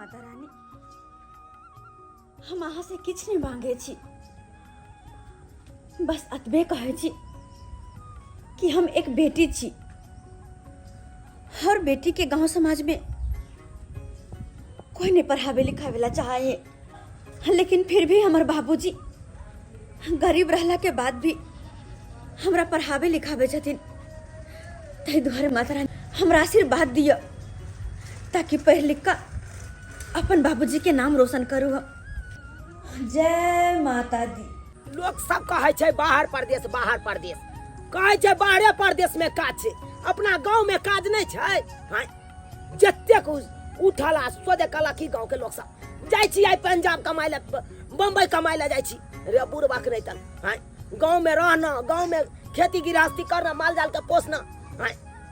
माता रानी, हम अहाँ से किछु नहि मांगे छी, बस एतबे कहै छी कि हम एक बेटी छी। हर बेटी के गांव समाज में कोई नहीं पढ़ावे लिखावे ला चाहे, लेकिन फिर भी हमर बाबूजी गरीब रहला के बाद भी हमरा पढ़ावे लिखावे छथिन। ताहि दुआरे माता रानी हमरा आशीर्वाद दिअ ताकि पढ़ि लिख कऽ अपन बाबूजी के नाम रोशन करू हम। जय माता दी। लोक सब कहै छै बाहर परदेश, बाहर परदेश कहै छै, बाहरे परदेश में काज छै, अपना गांव में काज नहीं छै। हाँ, जतेक उठल आ सोझे कहलक कि गांव के लोक सब जाइ छी आइ पंजाब कमाइ लए, बम्बई कमाइ लए जाइ छी। रे बुढ़बाक नहीं तन, हाँ, गांव में रहना, गांव में खेती गृहस्थी करना, माल जाल के पोसना, हाँ,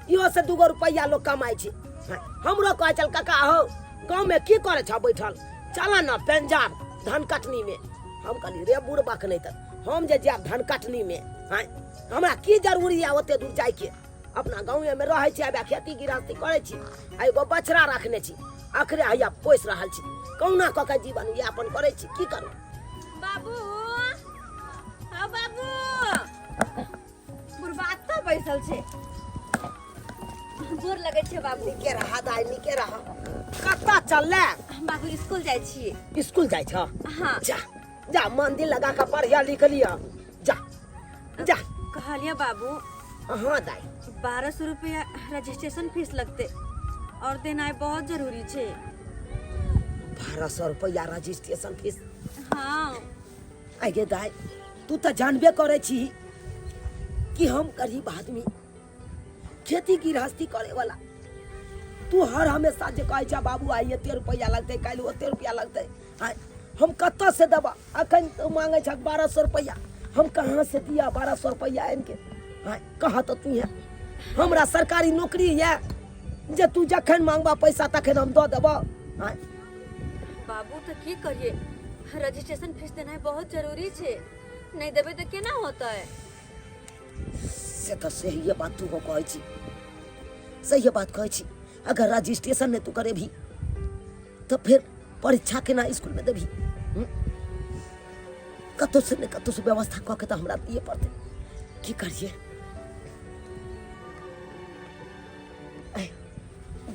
इहो से दूगो रुपैआ लोग कमाइ छै। हाँ, हमरो कहै छल काका हो गांव में की करे छ बैठल, चल न पंजाब धान कटनी में। हम कहली रे बुढ़बाक नहीं तन, हम जे जायब धान कटनी में, हाँ, हमरा की जरूरी है ओते दूर जाइके, अपना गाँवे में रहै छी, आब खेती गृहस्थी करै छी, आ एगो बछड़ा रखने छी, अखरे हैया पोसि रहल छी, कहुना कऽ के जीवन यापन करै छी, की करू। बाबू, हाँ बाबू, बुढ़बा एतऽ बैसल छै, गोर लगै छै बाबू। नीके रहा दाइ, नीके रहा। कतऽ चलले? हम बाबू स्कूल जाइ छी। स्कूल जाइ छ? हाँ। जा जा, मन दिल लगा कऽ पढ़िया लिख लिया, जा जा। कहलिया बाबू। हाँ दाई। 1200 रुपया रजिस्ट्रेशन फीस लगते और देनाइ बहुत जरूरी छे। 1200 रुपया रजिस्ट्रेशन फीस? हाँ। आगे दाई, तू तो जानबे करे छी कि हम गरीब आदमी, खेती गृहस्थी करे वाला। तू हर हमेशा जे कहै छ बाबू आइ एते रुपया लगतै, काल्हि ओते रुपया लगतै, आइ हम कतऽ से देबा? अखन तू मांगै छ 1200 रुपया, हम कहाँ से दिया 1200 रुपया आनि के? आइ कहाँ तऽ तू है, हमरा सरकारी नौकरी है जे तू जखन मांगबा पैसा तखन हम दऽ देबऽ। आइ बाबू तऽ की करिए, रजिस्ट्रेशन फीस देनाइ बहुत जरूरी छै, नहीं देबै तऽ केना होतै? से तऽ सही बात तू कहै छी, सही बात कहै छी। अगर रजिस्ट्रेशन नहीं तू करेबही तो फिर परीक्षा केना स्कूल में देबही? कतौ से ने कतौ से व्यवस्था कऽ के तऽ हमरा दिए पड़तै, की करिए?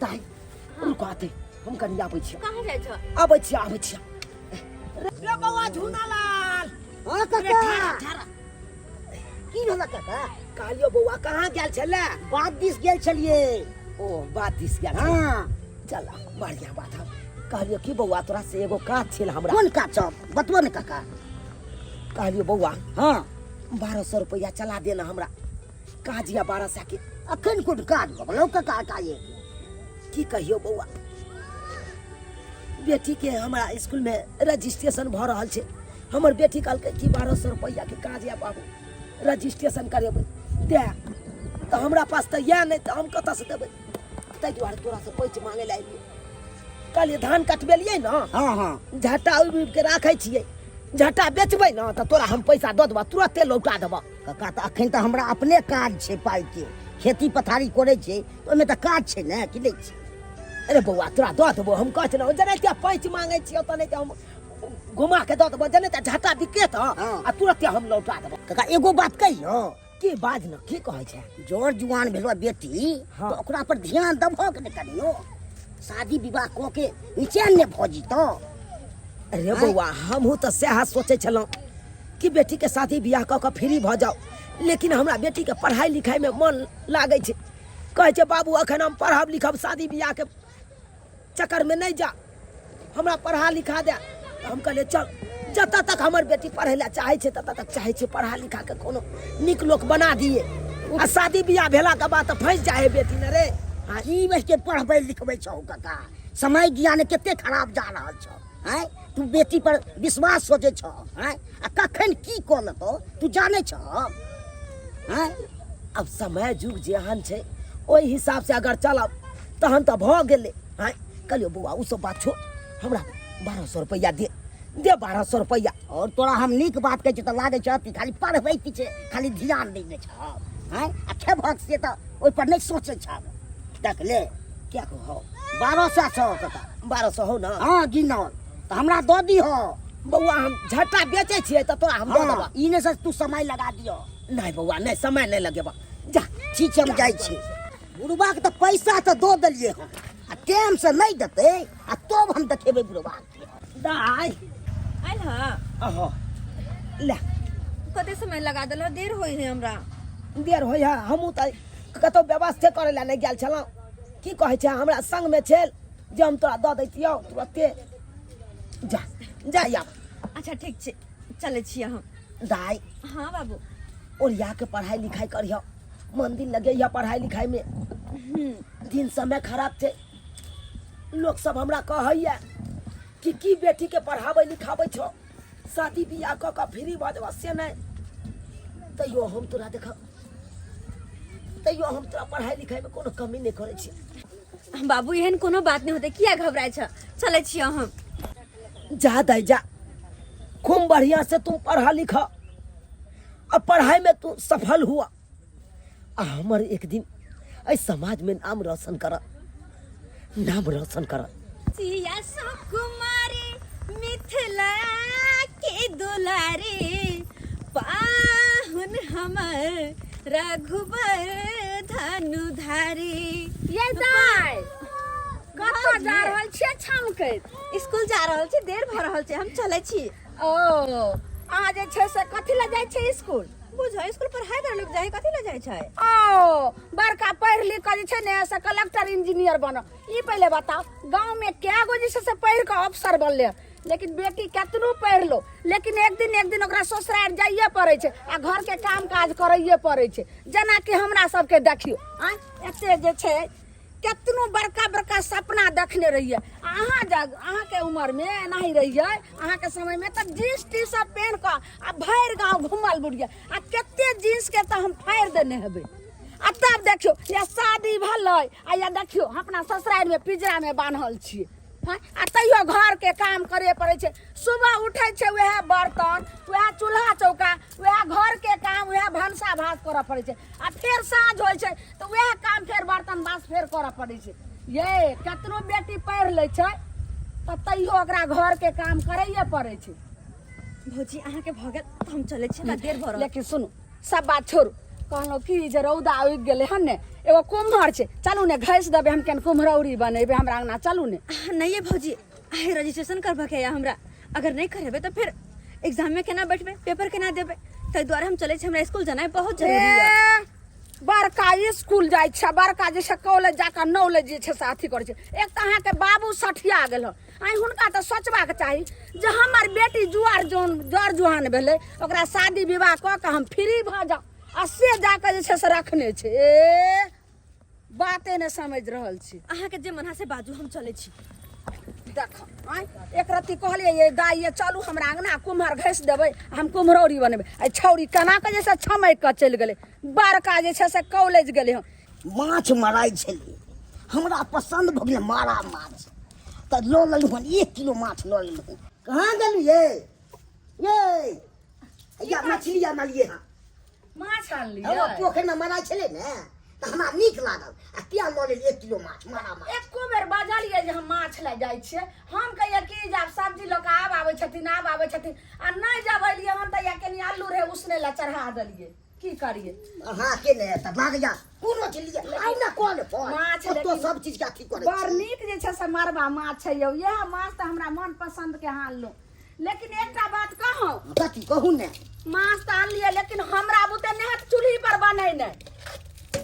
दाइ रुको, आते हम कनि आबै छी। कहाँ जाइ छ? आबै छी, आबै छी। रे बौआ झूनालाल। हाँ काका। की भेल काका? कहलियो बौआ कहाँ गेल छलै? बात दिस गेल छलिए। ओ बात दिस गेल? हाँ। चल बढ़िया बात है। कहलियो की बौआ तोरा से एगो काज छल हमरा। कोन काज छौ बतबो ने काका। कहलियो बौआ। हाँ। 1200 रुपया चला देना, हमरा काज या 1200 के। अखन कोन काज भऽ गेलौ काका? काज की कहियो बौआ, बेटी के हमरा स्कूल में रजिस्ट्रेशन भऽ रहल छै। हमर बेटी कहलकै कि 1200 रुपया के काज या बाबू, रजिस्ट्रेशन करेबै दे। तऽ हमरा पास तऽ यऽ नहि, तऽ हम कतऽसँ देबै? ताहि दुआरे तोरासँ पैच मांगे लए एलियै। कहलियै धान कटबेलियै ने? हाँ हाँ। झट्टा उबि उबि के राखै छियै, झट्टा बेचबै ने तऽ तोरा हम पैसा दऽ देबऽ, तुरते लौटा देबऽ। काका तऽ अखन तऽ हमरा अपने काज छै पाइके, खेती पथारी करै छै, ओहिमे तऽ काज छै ने, कि नहि छै? अरे बौआ तोरा दऽ देबो, हम कहै छलहुँ जेनाहिते पैच मांगै छियौ तेनाहिते हम घुमा के दऽ देबो, जेनाहिते झट्टा बिकेत आ तुरते हम लौटा देबो। काका एगो बात कहियौ? की बाज न, की कहै छै? जर जुआन भेलो बेटी। हाँ। तऽ ओकरा पर ध्यान देबहक ने कनियो, शादी विवाह कऽ के निचैन ने भऽ जेतौ। अरे बौआ हमहूँ तऽ सएह सोचै छलहुँ कि बेटीके शादी बियाह कऽ कऽ फ्री भऽ जाउ, लेकिन हमरा बेटीके पढ़ाइ लिखाइमे मन लागै छै। कहै छै बाबू अखन हम पढ़ब लिखब, शादी बियाहके चक्करमे नहि जा, हमरा पढ़ा लिखा दे। तऽ हम कहलियै चल, जतऽ तक हमर बेटी पढ़ै लए चाहै छै ततऽ तक चाहै छै पढ़ा लिखा के कोनो नीक लोक बना दिए, आ शादी बियाह भेलाके बाद तऽ फँसि जाइ है बेटी ने रे। हाँ। की बस के पढ़बै लिखबै छौ काका, समय ज्ञान कते खराब जा रहल छौ। आँय तू बेटी पर विश्वास सोचै छौ? आँय आ कखन की कऽ लेतौ तू जानै छौ? आँय अब समय जुग जेहन छै ओहि हिसाब से अगर चलब तहन तऽ भऽ गेलै। आँय कहलियौ बौआ ओ सब बात छोड़, हमरा 1200 रुपैआ दे दे, 1200 रुपैआ। और तोरा हम नीक बात कहै छियौ तऽ लागै छौ कि खाली पढ़बै पीछे खाली ध्यान दै छौ। आँय आ खेबहक से तऽ ओहिपर नहि सोचै छौ। देख ले क्या हो? 1200 छौ कका। 1200 हो ना? हाँ, गिनल तऽ हमरा दऽ दिहो। बौआ, हम झट्टा बेचै छियै तऽ तोरा हम दऽ देबऽ। ई नहि से तू समय लगा दियो। नहि बौआ, नहि, समय नहि लगेबऽ, जा। ठीक छै, हम जाइ छी। बुढ़बाके तऽ पैसा तऽ दऽ देलियै हन, आ टाइमसँ नहि देतै आ तब हम देखेबै बुढ़बाके। दाइ आयल। हँ। अहो, ले। कते समय लगा देलह? देर होइ है हमरा। देर होइ है। हमहूँ तऽ कतहु व्यवस्थे करै लए नहि गेल छलहुँ। की कहै छै, हमरा संगमे छल जे हम तोरा दऽ दैतियौ तुरते। जा जा आब। अच्छा, ठीक छै, चलै छियै हम। दाइ। हाँ बाबू। ओरिया के पढ़ाई लिखाई करिह, मन दिन लगैया पढ़ाई लिखाई में। दिन समय खराब छै। लोक सब हमरा कहैया कि की बेटी के पढ़ाबै लिखाबै छौ, शादी बियाह कऽ कऽ फ्री भऽ जेबऽ, से नहि। तैयो हम तोरा देख, तैयो हम तोरा पढ़ाई लिखाई में कोनो कमी नहि करै छी। बाबू, एहन कोनो बात नहि होतै, किया घबराइ छ? चलै छियै हम। जा दाइ जा, खूब बढ़िया से तुम पढ़ा लिखा आ पढ़ाई में तू सफल हुआ आ हमर एक दिन एहि समाज में नाम रोशन कर, नाम रोशन कर। सिया सुकुमारी मिथिला के दुलारी, पाहुन हमर रघुबर धनुधारी। ये दाइ, कतऽ जा रहल छियै छमकैत? स्कूल जा रहल छी, देर भऽ रहल छै, हम चलै छी। ओ, अहाँ जे छै से कथी लए जाइ छै स्कूल? बुझो, स्कूल पढ़ाइ करे लोग जाइ, कथी लए जाइ छै? ओ, बड़का पढ़ि लिख कऽ जे छै ने से कलेक्टर इंजीनियर बनऽ। ई पहिले बताउ, गाँवमे कए गो जे छै से पढ़ि कऽ अफसर बनलै? लेकिन बेटी केतनो पढ़ि लो, लेकिन एक दिन एक दिन ओकरा ससुरारि जाइए पड़ै छै आ घरके काम काज करैए पड़ै छै। जेनाकि हमरा सबके देखियौ, आँय, एते जे छै केतनो बड़का बड़का सपना देखने रहियै। अहाँ जग अहाँके उमरमे एनाही रहियै, अहाँके समयमे तऽ जींस टी शर्ट पहिन कऽ आ भरि गाँव घुमल बुढ़ियै, आ कते जींसके तऽ हम फाड़ि देने हेबै। आ तब देखियौ, या शादी भेलै आ या देखियौ अपना ससुरारिमे पिजरामे बान्हल छियै। हँ, आ तैयो घरके काम करे पड़ै छै। सुबह उठै छै, वएह बर्तन, वएह चूल्हा चौका, वएह घरके काम, वएह भनसा भात करऽ पड़ै छै। आ फेर साँझ होइ छै तऽ वएह काम, फेर बर्तन बास फेर करऽ पड़ै छै। ये कतनो बेटी पढ़ि लै छै तऽ तैयो ओकरा घरके काम करैए पड़ै छै। भौजी, अहाँके भऽ गेल तऽ हम चलै छी, हमरा देर भऽ रहल। लेकिन सुनू, सब बात छोड़ू, कहलहुँ कि जे रौदा उगि गेलै हन ने, एगो कुम्हर छै, चलू ने घसि देबै, हम केहन कुम्हरौरी बनेबै, हमरा अङ्गना चलू ने। नहीं ये भौजी, आइ रजिस्ट्रेशन करबऽके यऽ हमरा। अगर नहि करेबै तऽ फेर एग्जाममे केना बैठबै, पेपर केना देबै? ताहि दुआरे हम चलै छी, हमरा स्कूल जेनाइ बहुत जरूरी यऽ। ए, बड़का स्कूल जाइ छै, बड़का जे छै कॉलेज जाकऽ नॉलेज जे छै से अथी करै छै। एक तऽ अहाँके बाबू सठिया गेल हँ। आइ हुनका तऽ सोचबाक चाही जे हमर बेटी जुआर जौन जर जुआन भेलै, ओकरा शादी विवाह कऽ कऽ हम फ्री भऽ जाउ, आ से जाकऽ जे छै से रखने छै। ए, बाते नहि समझि रहल छी। अहाँके जे मन से बाजू, हम चलै छी। देख, आँय, एक रत्ती कहलियै, ये दाइ ये, चलू हमरा अङ्गना कुम्हर घसि देबै, हम कुम्हरौरी बनेबै। आ छौड़ी केना कऽ जे से छमकि कऽ चलि गेलै। बड़का जे छै से कॉलेज गेलै हँ। माछ मराइ छलै, हमरा पसन्द भऽ गेलै मारा माछ, तऽ लऽ लेलहुँ हन, 1 किलो माछ लऽ लेलहुँ। कहाँ गेलहुँ ये? ये या मछली आनलियै हँ। माछ आनलियै? हम पोखरिमे मराइ छलै ने, तऽ हमरा नीक लागल आ किया लऽ लेलियै 1 किलो माछ, मारा माछ। एको बेर बजलियै जे हम माछ लए जाइ छियै? हम कहियै कि जे आब सब्जी लऽ कऽ आब आबै छथिन, आब आबै छथिन, आ नहि जब एलियै हम तऽ या कनि आलू रहै उसने लए चढ़ा देलियै। की करियै? अहाँके ने तऽ लागैया कोनो चीज लिअ आउ ने कल पर। माछ ओतऽ लेकिन सब चीज के अथी करै बड़ छी। नीक जे छै से मरबा माछ छै यौ। इएह माछ तऽ हमरा मन पसन्द के अहाँ आनलहुँ, लेकिन एकटा बात कहूँ? कथी, कहू ने। माछ तऽ आनलियै, लेकिन हमरा बुते नहि हैत चूल्ही पर बनेनाइ।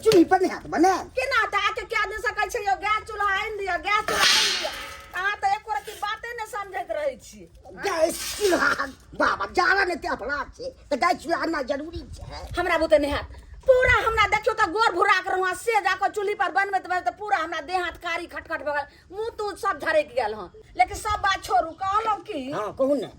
चूल्ही पर नहि हैत बनायल? केना तऽ आके कए दिन सकै छै यौ, गैस चूल्हा आनि दिअ, गैस चूल्हा आनि दिअ। अहाँ तऽ एको रत्ती बाते नहि समझैत रहै छी। गैस चूल्हा बाबा, जाड़ा ने एते अपराध छै तऽ गैस चूल्हा आनना जरूरी छै। हमरा बुते नहि हैत। पूरा हमरा देखियौ तऽ गोर भुरा के रहूँ, से जाकऽ चूल्ही पर बनबैत बनबैत पूरा हमरा देह हाथ कारी खटखट भऽ गेल, मुँह तूह सब झरकि गेल हँ। लेकिन सब बात छोड़ू, कहलहुँ की। हाँ, कहू ने।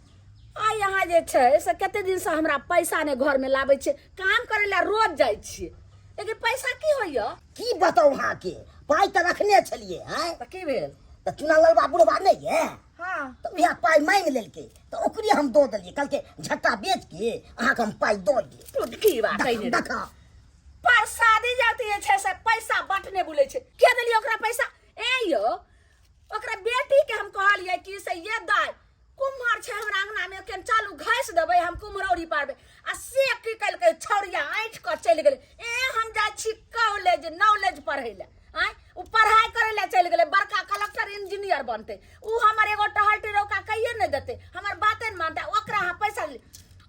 आइ यहाँ जे छै से कते दिनसँ हमरा पैसा नहि घरमे लाबै छै। काम करै लए रोज जाइ छियै, लेकिन पैसा की होइया? की बताउ अहाँके, पाइ तऽ रखने छलियै आँय। तऽ की भेल? तऽ चुना ललबा बुढ़बा नहि ये? हाँ। तऽ उएह पाइ मांगि लेलकै, तऽ ओकरे हम दऽ देलियै। कहलकै झट्टा बेच के अहाँके हम पाइ दऽ देब। तू की बात कहिने रही? देखा। प्रसादी जाती जे छै से पैसा बटने बुलै छै। के देलियै ओकरा पैसा? ये दाय कुम्हर छै हमरा अंगना में केन चालू घास देबै हम कुम्हरौरी पारबै आ से की केलकै छौड़िया ऐंठ कऽ चलि गेलै। ए हम जाइ छी कॉलेज नॉलेज पढ़ै लए, आँय ओ पढ़ाइ करै लए चलि गेलै, बड़का कलेक्टर इंजीनियर बनतै। ओ हमर एगो टहल टिरौका कहिए नहि देतै, हमर बाते नहि मानतै। ओकरा अहाँ पैसा ले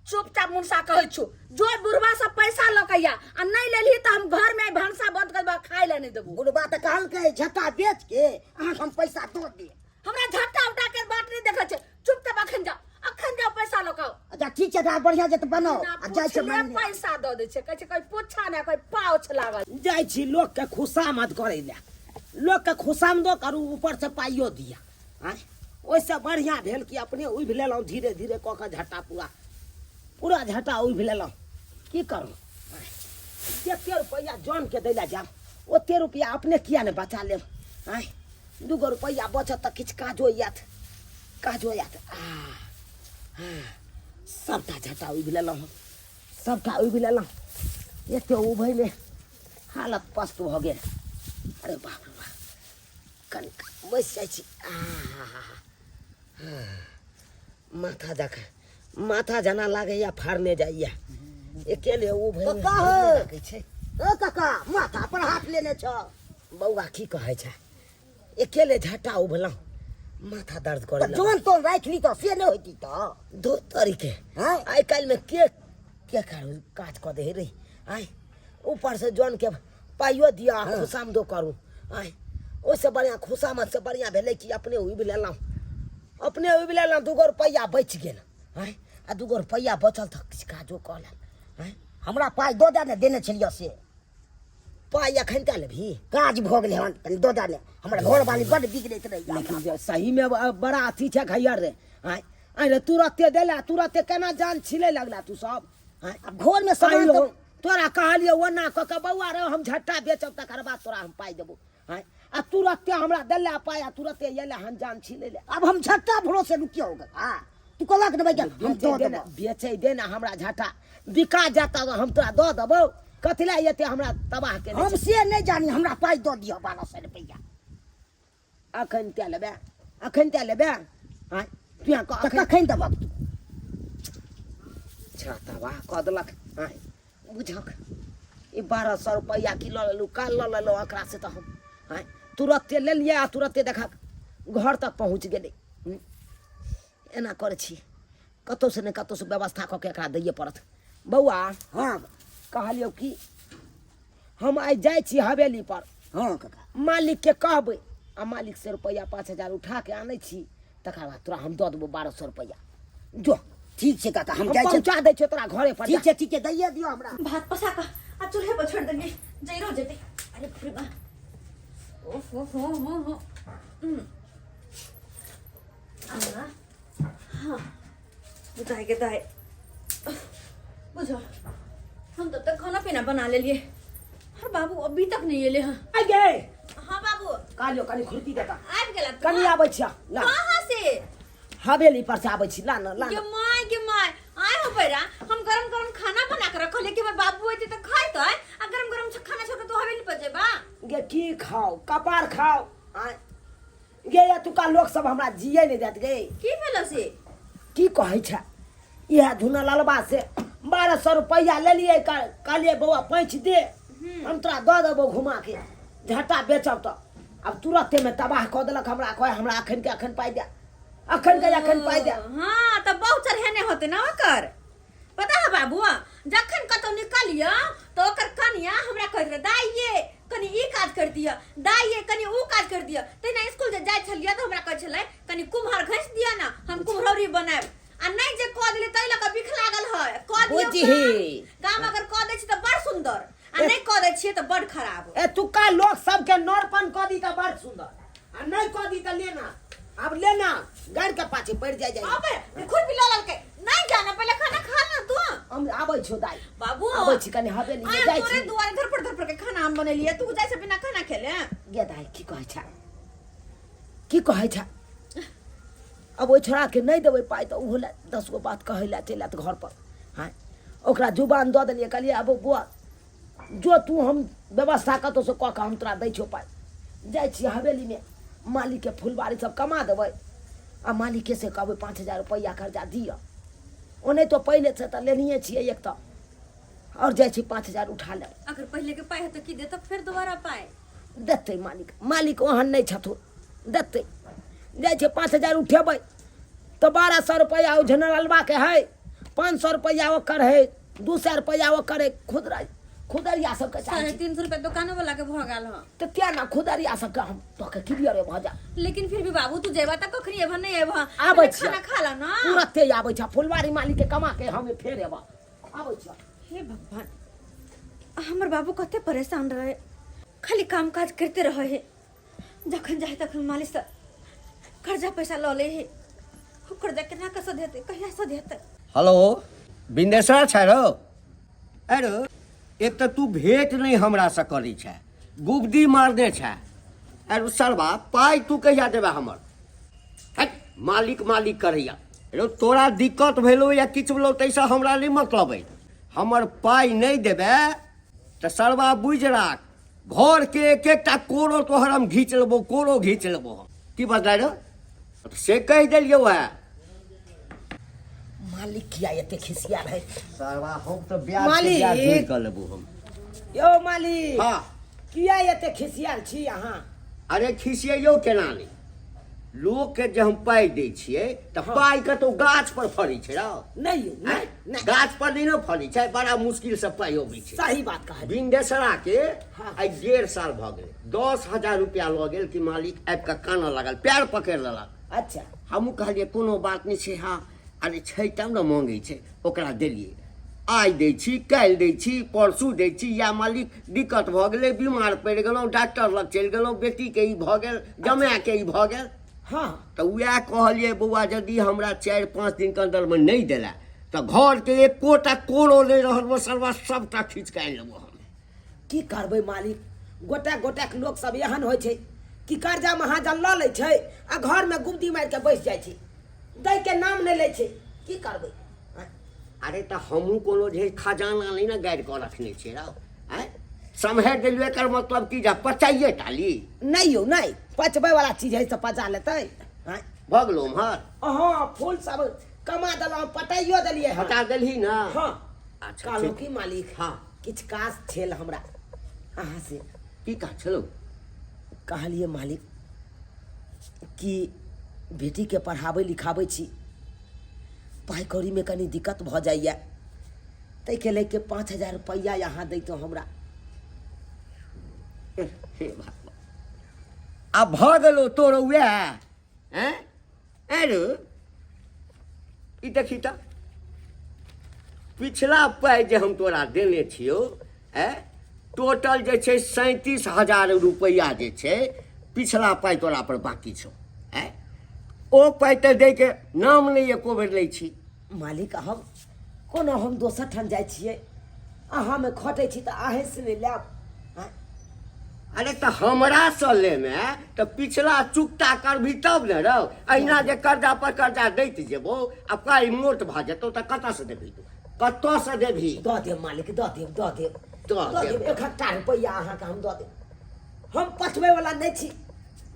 चुपचाप मुनसा कहै छु, जो बुढ़वा सब पैसा लऽ के आ आ नहि लेलही तऽ हम घर में भनसा बंद कर देबो, खाय लए नहि देबो। बुढ़बा तऽ कहलकै झट्टा बेच के अहाँके हम पैसा दऽ देब। हमरा झट्टा उट्टा के बात नहीं देखै छै, चुपचाप अखन जाओ, अखन जाओ पैसा लऽ के आउ। अच्छा ठीक छै, तऽ बढ़िया जे तऽ बनाउ ना आ जाइ छै पुछले मानि लिअ। पैसा दऽ दै छै, कहै छै कोई पूछा ना कोई पाउच लागल। जाइ छी लोक के खुशामद करै लए, लोक के खुशामदो करू ऊपर से पाइयो दिया। आँय ओहिसँ बढ़िआँ भेल कि अपने उभि लेलहुँ धीरे धीरे कऽ कऽ झट्टा पूरा पूरा झट्टा उभि लेलहुँ। की करू, जते रुपैआ जनके दै लए जायब ओते रुपैआ अपने किया नहि बचा लेब। आँय दूगो रुपैआ बचत तऽ किछु काजो आयत, काजो आयत। आ सबटा झट्टा उभि लेलहुँ हम, सबटा उभि लेलहुँ। एते उभैमे हालत पस्त भऽ गेल। अरे बाप रे बाप, कनि बैस जाइ छी। माथा देख, माथा जेना लागैया फाड़ने जाइया अकेले उभैमे। कक्का हो। लागै छै। ओ कक्का माथा पर हाथ लेने छ। बौआ की कहै छै, अकेले झट्टा उभलहुँ माथा दर्द करे तऽ जोन तोन राखि ली तऽ से नहि होइती तऽ दो तरीके। हँ? आइ काल्हिमे के के करू काज कऽ दे रे। आइ ऊपर से जन के पाइयो दिअ आ खुशामदो करू। आइ ओहिसँ बढ़िआँ खुशामदसँ बढ़िआँ भेलै कि अपने उबि लेलहुँ, अपने उबि लेलहुँ, दूगो रुपैआ बचि गेल। आँय आ दूगो रुपैआ बचल तऽ किछु काजो कऽ लेब। आँय हमरा पाइ दऽ दए ने, देने छलियौ से पाइ एखन तऽ लेबही? काज भऽ गेलै हन, कनि दऽ दए ने, हमर घरवाली बड्ड बिगड़ैत रहैया। लेकिन जे सहीमे बड़ा अथी छै घैयर रे। आँय आँय रे तुरते देला तुरते केना जान छिलै लगला तू सब। आँय आब घरमे सामान आइयो तऽ तोरा कहलियौ ओना कऽ के बौआ रे हम झट्टा बेचब तकर बाद तोरा हम पाइ देबौ। आँय आ तुरते हमरा देला पाइ आ तुरते एलै हन जान छिलै ले। आब हम झट्टा भरोसे रुकियौ आ तू कहलक ने भैया हम बेचै दऽ दे ने, देबौ। बेचै दे ने हमरा झट्टा बिका जात हम तोरा दऽ देबौ। कथी लए एते हमरा तबाह केने हम छै? से नहि जानी, हमरा पाइ दऽ दिअ 1200 रुपैआ। अखन ते लेबै, अखन ते लेबै। आँय तू यहाँ तऽ कखन देबक तू? छा तबाह कऽ देलक। आँय बुझक ई 1200 रुपैआ की लऽ लेलहुँ, काल्हि लऽ लेलहुँ एकरा से तऽ हम। आँय तुरते लेलियै आ तुरते देखक घर तक पहुँच गेलै। एना करै छी कतहुसँ ने कतहुसँ व्यवस्था कऽ के एकरा दैए पड़त। बौआ हँ कहलियौ कि हम आइ जाइ छी हवेली पर। हँ काका। मालिकके कहबै आ मालिक से रुपैआ 5000 उठा के आनै छी, तकर बाद तोरा हम दऽ देबौ 1200 रुपैआ। जो ठीक छै काका, हम हम जाइ छी, पहुँचा दै छियौ तोरा घरे पर। ठीक छै, ठीक छै, दैए दियौ हमरा। भात पसा कऽ आ चूल्हे पर छोड़ि देलियै, जइरो जेतै। अरे बाप रे बा, ओहो हो हो हो। आ हाँ दाय के दाय बुझो, हम तब तक खाना पीना बना लेलिए और बाबू अभी तक नहीं एले हैं। आइ गे। हाँ बाबू। कहलियौ कनि खुरपी देता। आबि गेला तू? कनि आबै छियै ला। कहाँ से? हवेली पर से आबै छी, ला ना, ला गे ना। My गे my, आय हो पैरा, हम गरम गरम खाना बना के रखल कि हमर बाबू एते त खाइत है, आ गरम गरम खाना छोड़ के तू हवेली पर जेबा? गे की खाओ, कपार खाओ। आय गे एतुका लोक सब हमरा जिए नहि देत गे। की भेलो से? की कहै छै, इएह धुना ललबा से 1200 रुपैआ लेलियै, कहलियै बौआ पैंच दे हम तोरा दऽ देबौ घुमा के, झट्टा बेचब तऽ। आब तुरते में तबाह कऽ देलक हमरा, कहै हमरा अखन के अखन पाइ दे, अखन के अखन पाइ दे। हाँ तऽ बहुत चढ़ेने होते ना ओकर। पता है बाबू, जखन कतौ निकलियो तऽ ओकर कनिया हमरा कहैत रहे दाइ ये कनि ई काज कर दिअ, दाइ ये कनि ऊ काज कर दिअ। तहिना स्कूल जे जाइ छलियै तऽ हमरा कहै छलै कनि कुम्हर घसि दिअ ने हम कुम्हरौरी बनायब, आ नहि जे कऽ देलियै ताहि लऽ कऽ बिख लागल है। कऽ दियौ बुझही। काम, काम अगर कऽ दै छी तऽ बड़ सुन्दर, आ नहि कऽ दै छियै तऽ बड़ खराब। एतुका लोक सबके नरपन कऽ दी तऽ बड़ सुन्दर, आ नहि कऽ दी तऽ लेना, आब लेना गाड़ि के पाछे पड़ि जाइ जाइ। अबे खुद भी लऽ लेलकै। नहीं जाना, पहले खाना खा ना तू। हम आबै छियौ दाइ। बाबू। आबै छी कनि हवेली आइ हम जाइ तोरे छी। दुआरे धरपड़ धरपड़ के खाना हम बनेलियै, तू जाइ से बिना खाना खेले। गे दाइ की कहै छै, की कहै छै? अब ओहि छोड़ाके नहि देबै पाइ तऽ ओहो लए 10 गो बात कहै लए चलि आयत घर पर। हँ ओकरा जुबान दऽ देलियै, कहलियै आब बौआ जो तू हम व्यवस्था कतहुसँ कऽ कऽ हम तोरा दै छियौ पाइ। जाइ छी हवेलीमे, मालिकके फुलबाड़ी सब कमा देबै, आ मालिके से कहबै 5000 रुपैआ कर्जा दिअ। ओने तो पहिले से तऽ लेनहिए छियै एक तऽ आओर जाइ छी 5000 उठा लेब। अगर पहिले के पाइ है तो की देता फिर दोबारा पाइ? देतै मालिक, मालिक ओहन नहि छथुन, देतै। जाइ छै 5000 उठेबै तऽ 1200 रुपैआ ओ जनरलबाके हइ, 500 रुपैआ ओकर हइ, 200 रुपैआ ओकर हइ, खुदरा खुदरिया सबके चाही। 350 रुपया दुकानो वाला के भऽ गेल हँ। तऽ तें ने खुदरिया सबके हम तोहके क्लियर भऽ जा। लेकिन फिर भी बाबू तू जेबा तऽ कखनी एबह नहि एबह? आबै पहिले छियै। खाना खा ला ना। तुरते आबै छै, फुलवारी मालिक के कमा के हम फेर एबह, आबै छियै। हे भगवान, हमर बाबू कते परेशान रहे, खाली काम काज करते रहे है, जखन जाए तखन मालिक से कर्जा पैसा लऽ ले है, ओ कर्जा केना कऽ सधेतै, कहिया सधेतै? हेलो, बिन्देश्वर छै रौ? अरे एक तऽ तू भेंट नहि हमरासँ करै छै, गुबदी मारने छै। अरे सरबा, पाइ तू कहिया देबे हमर? हट, मालिक मालिक करैया। रौ तोरा दिक्कत भेलो या किछु भेलो ताहिसँ हमरा नहि मतलब अइ। हमर पाइ नहि देबे तऽ सरबा बुझि राख, घरके एक एकटा कोरो तोहर हम घीच लेबो, कोरो घीच लेबो हम। की बजलै रौ? से कहि देलियौ है। मालिक किया एते खिसिया रहे? सरबा हम तऽ ब्याज के ब्याज मालिक। जोड़ि कऽ लेबो हम। यौ मालिक। हाँ। किया एते खिसियाल छी अहाँ? अरे खिसियैयौ केना नहि, लोकके जे हम पाइ दै छियै तऽ पाइ कतौ गाछ पर फड़ै छै रौ? नहि यौ, नहि। आँय? नहि। गाछ पर नहि ने फड़ै छै, बड़ा मुश्किल से पाइ अबै छै। सही बात कहलियै। बिन्देसरा के हाँ। आइ 1.5 साल भऽ गेलै, 10,000 रुपया लऽ गेल कि मालिक आबि कऽ कानऽ लागल, पैर पकड़ि लेलक। अच्छा। हमहूँ कहलियै कोनो बात नहि छै, हँ अरे छै तब ने मांगै छै, ओकरा देलियै। आइ दै छी, काल्हि दै छी, परसू दै छी, या मालिक दिक्कत भऽ गेलै, बीमार पड़ि गेलहुँ, डॉक्टर लग चलि गेलहुँ, बेटीके ई भऽ गेल, जमायके ई भऽ गेल। हाँ। तऽ उएह कहलियै बौआ, यदि हमरा 4-5 दिनके अन्दरमे नहि देला तऽ घरके एकोटा कोरो नहि रहल, सरवा सबटा खींच कऽ आनि लेबो हम। की करबै मालिक, गोटे गोटेक लोक सब एहन होइ छै कि कर्जा महाजन लऽ लै छै आ घरमे गुमती मारि कऽ बैस जाइ छै, दै के नाम नहि लै छै। की करबै? अरे तऽ हमहूँ कोनो जे खजाना नहि ने गाड़ि कऽ रखने छियै रौ। आँय, सम्हारि देलियै, एकर मतलब की जे पचाइए टा ली? नहि यौ नहि, पचबै वाला चीज है से पचा लेतै। आँय? भऽ गेलौ उम्हर? हँ, फूल सब कमा देलहुँ, पटाइयो देलियै हँ। पटा देलही ने? हँ। अच्छा, कहलहुँ ठीक। की मालिक? हाँ। किछु काज छल हमरा अहाँ से। की काज छलौ? कहलियै मालिक कि बेटीके पढ़ाबै लिखाबै छी, पाइ कौड़ीमे कनि दिक्कत भऽ जाइए, ताहिके लऽ कऽ 5000 रुपैआ अहाँ दैतहुँ हमरा। हे भगवान, आब भऽ गेलौ तोर उएह? हैं अरे ई देखी तऽ पिछला पाइ जे हम तोरा देने छियौ, ऐ टोटल जे छै 37,000 रुपैआ जे छै पिछला पाइ तोरा पर बाकी छौ। ऐ ओ पाइ तऽ दैके नाम नहि एको बेर लै छी। मालिक, हम कोनो हम दोसर ठाम जाइ छियै, अहाँमे खटै छी तऽ अहीँसँ नहि लेब? आँय? अरे तऽ हमरासँ लेमे तऽ पिछला चुकता करबही तब ने रौ। अहिना जे कर्जा पर कर्जा दैत जेबौ आ पाइ मोट भऽ जेतौ तऽ कतऽसँ देबही तू? कतऽसँ देबही? दऽ देब मालिक, दऽ देब, दऽ देब, दऽ दऽ देब। देब। एकहकटा रुपैआ अहाँके हम दऽ देब। हम पचबैवला नहि छी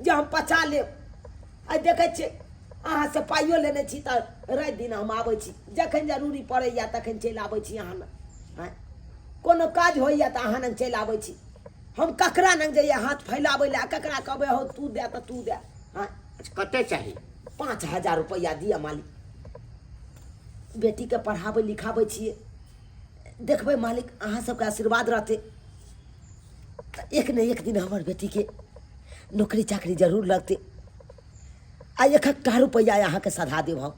जे हम पचा लेब। आइ देखै छियै अहाँसँ पाइयो लेने छी तऽ राति दिन हम आबै छी, जखन जरूरी पड़ैए तखन चलि आबै छी अहाँ लग। आँय, कोनो काज होइए तऽ अहाँ लग चलि आबै छी। हम ककरा लग जइयै हाथ फैलाबै लए? ककरा कहबै हौ तू दे तऽ तू दे? आँय? अच्छा, कते चाही? 5000 रुपैआ दिअ मालिक, बेटीके पढ़ाबै लिखाबै छियै। देखबै मालिक, अहाँ सबके आशीर्वाद रहतै तऽ एक ने एक दिन हमर बेटीके नौकरी चाकरी जरूर लगतै आ एकहकटा रुपैआ अहाँके सधा देब हम,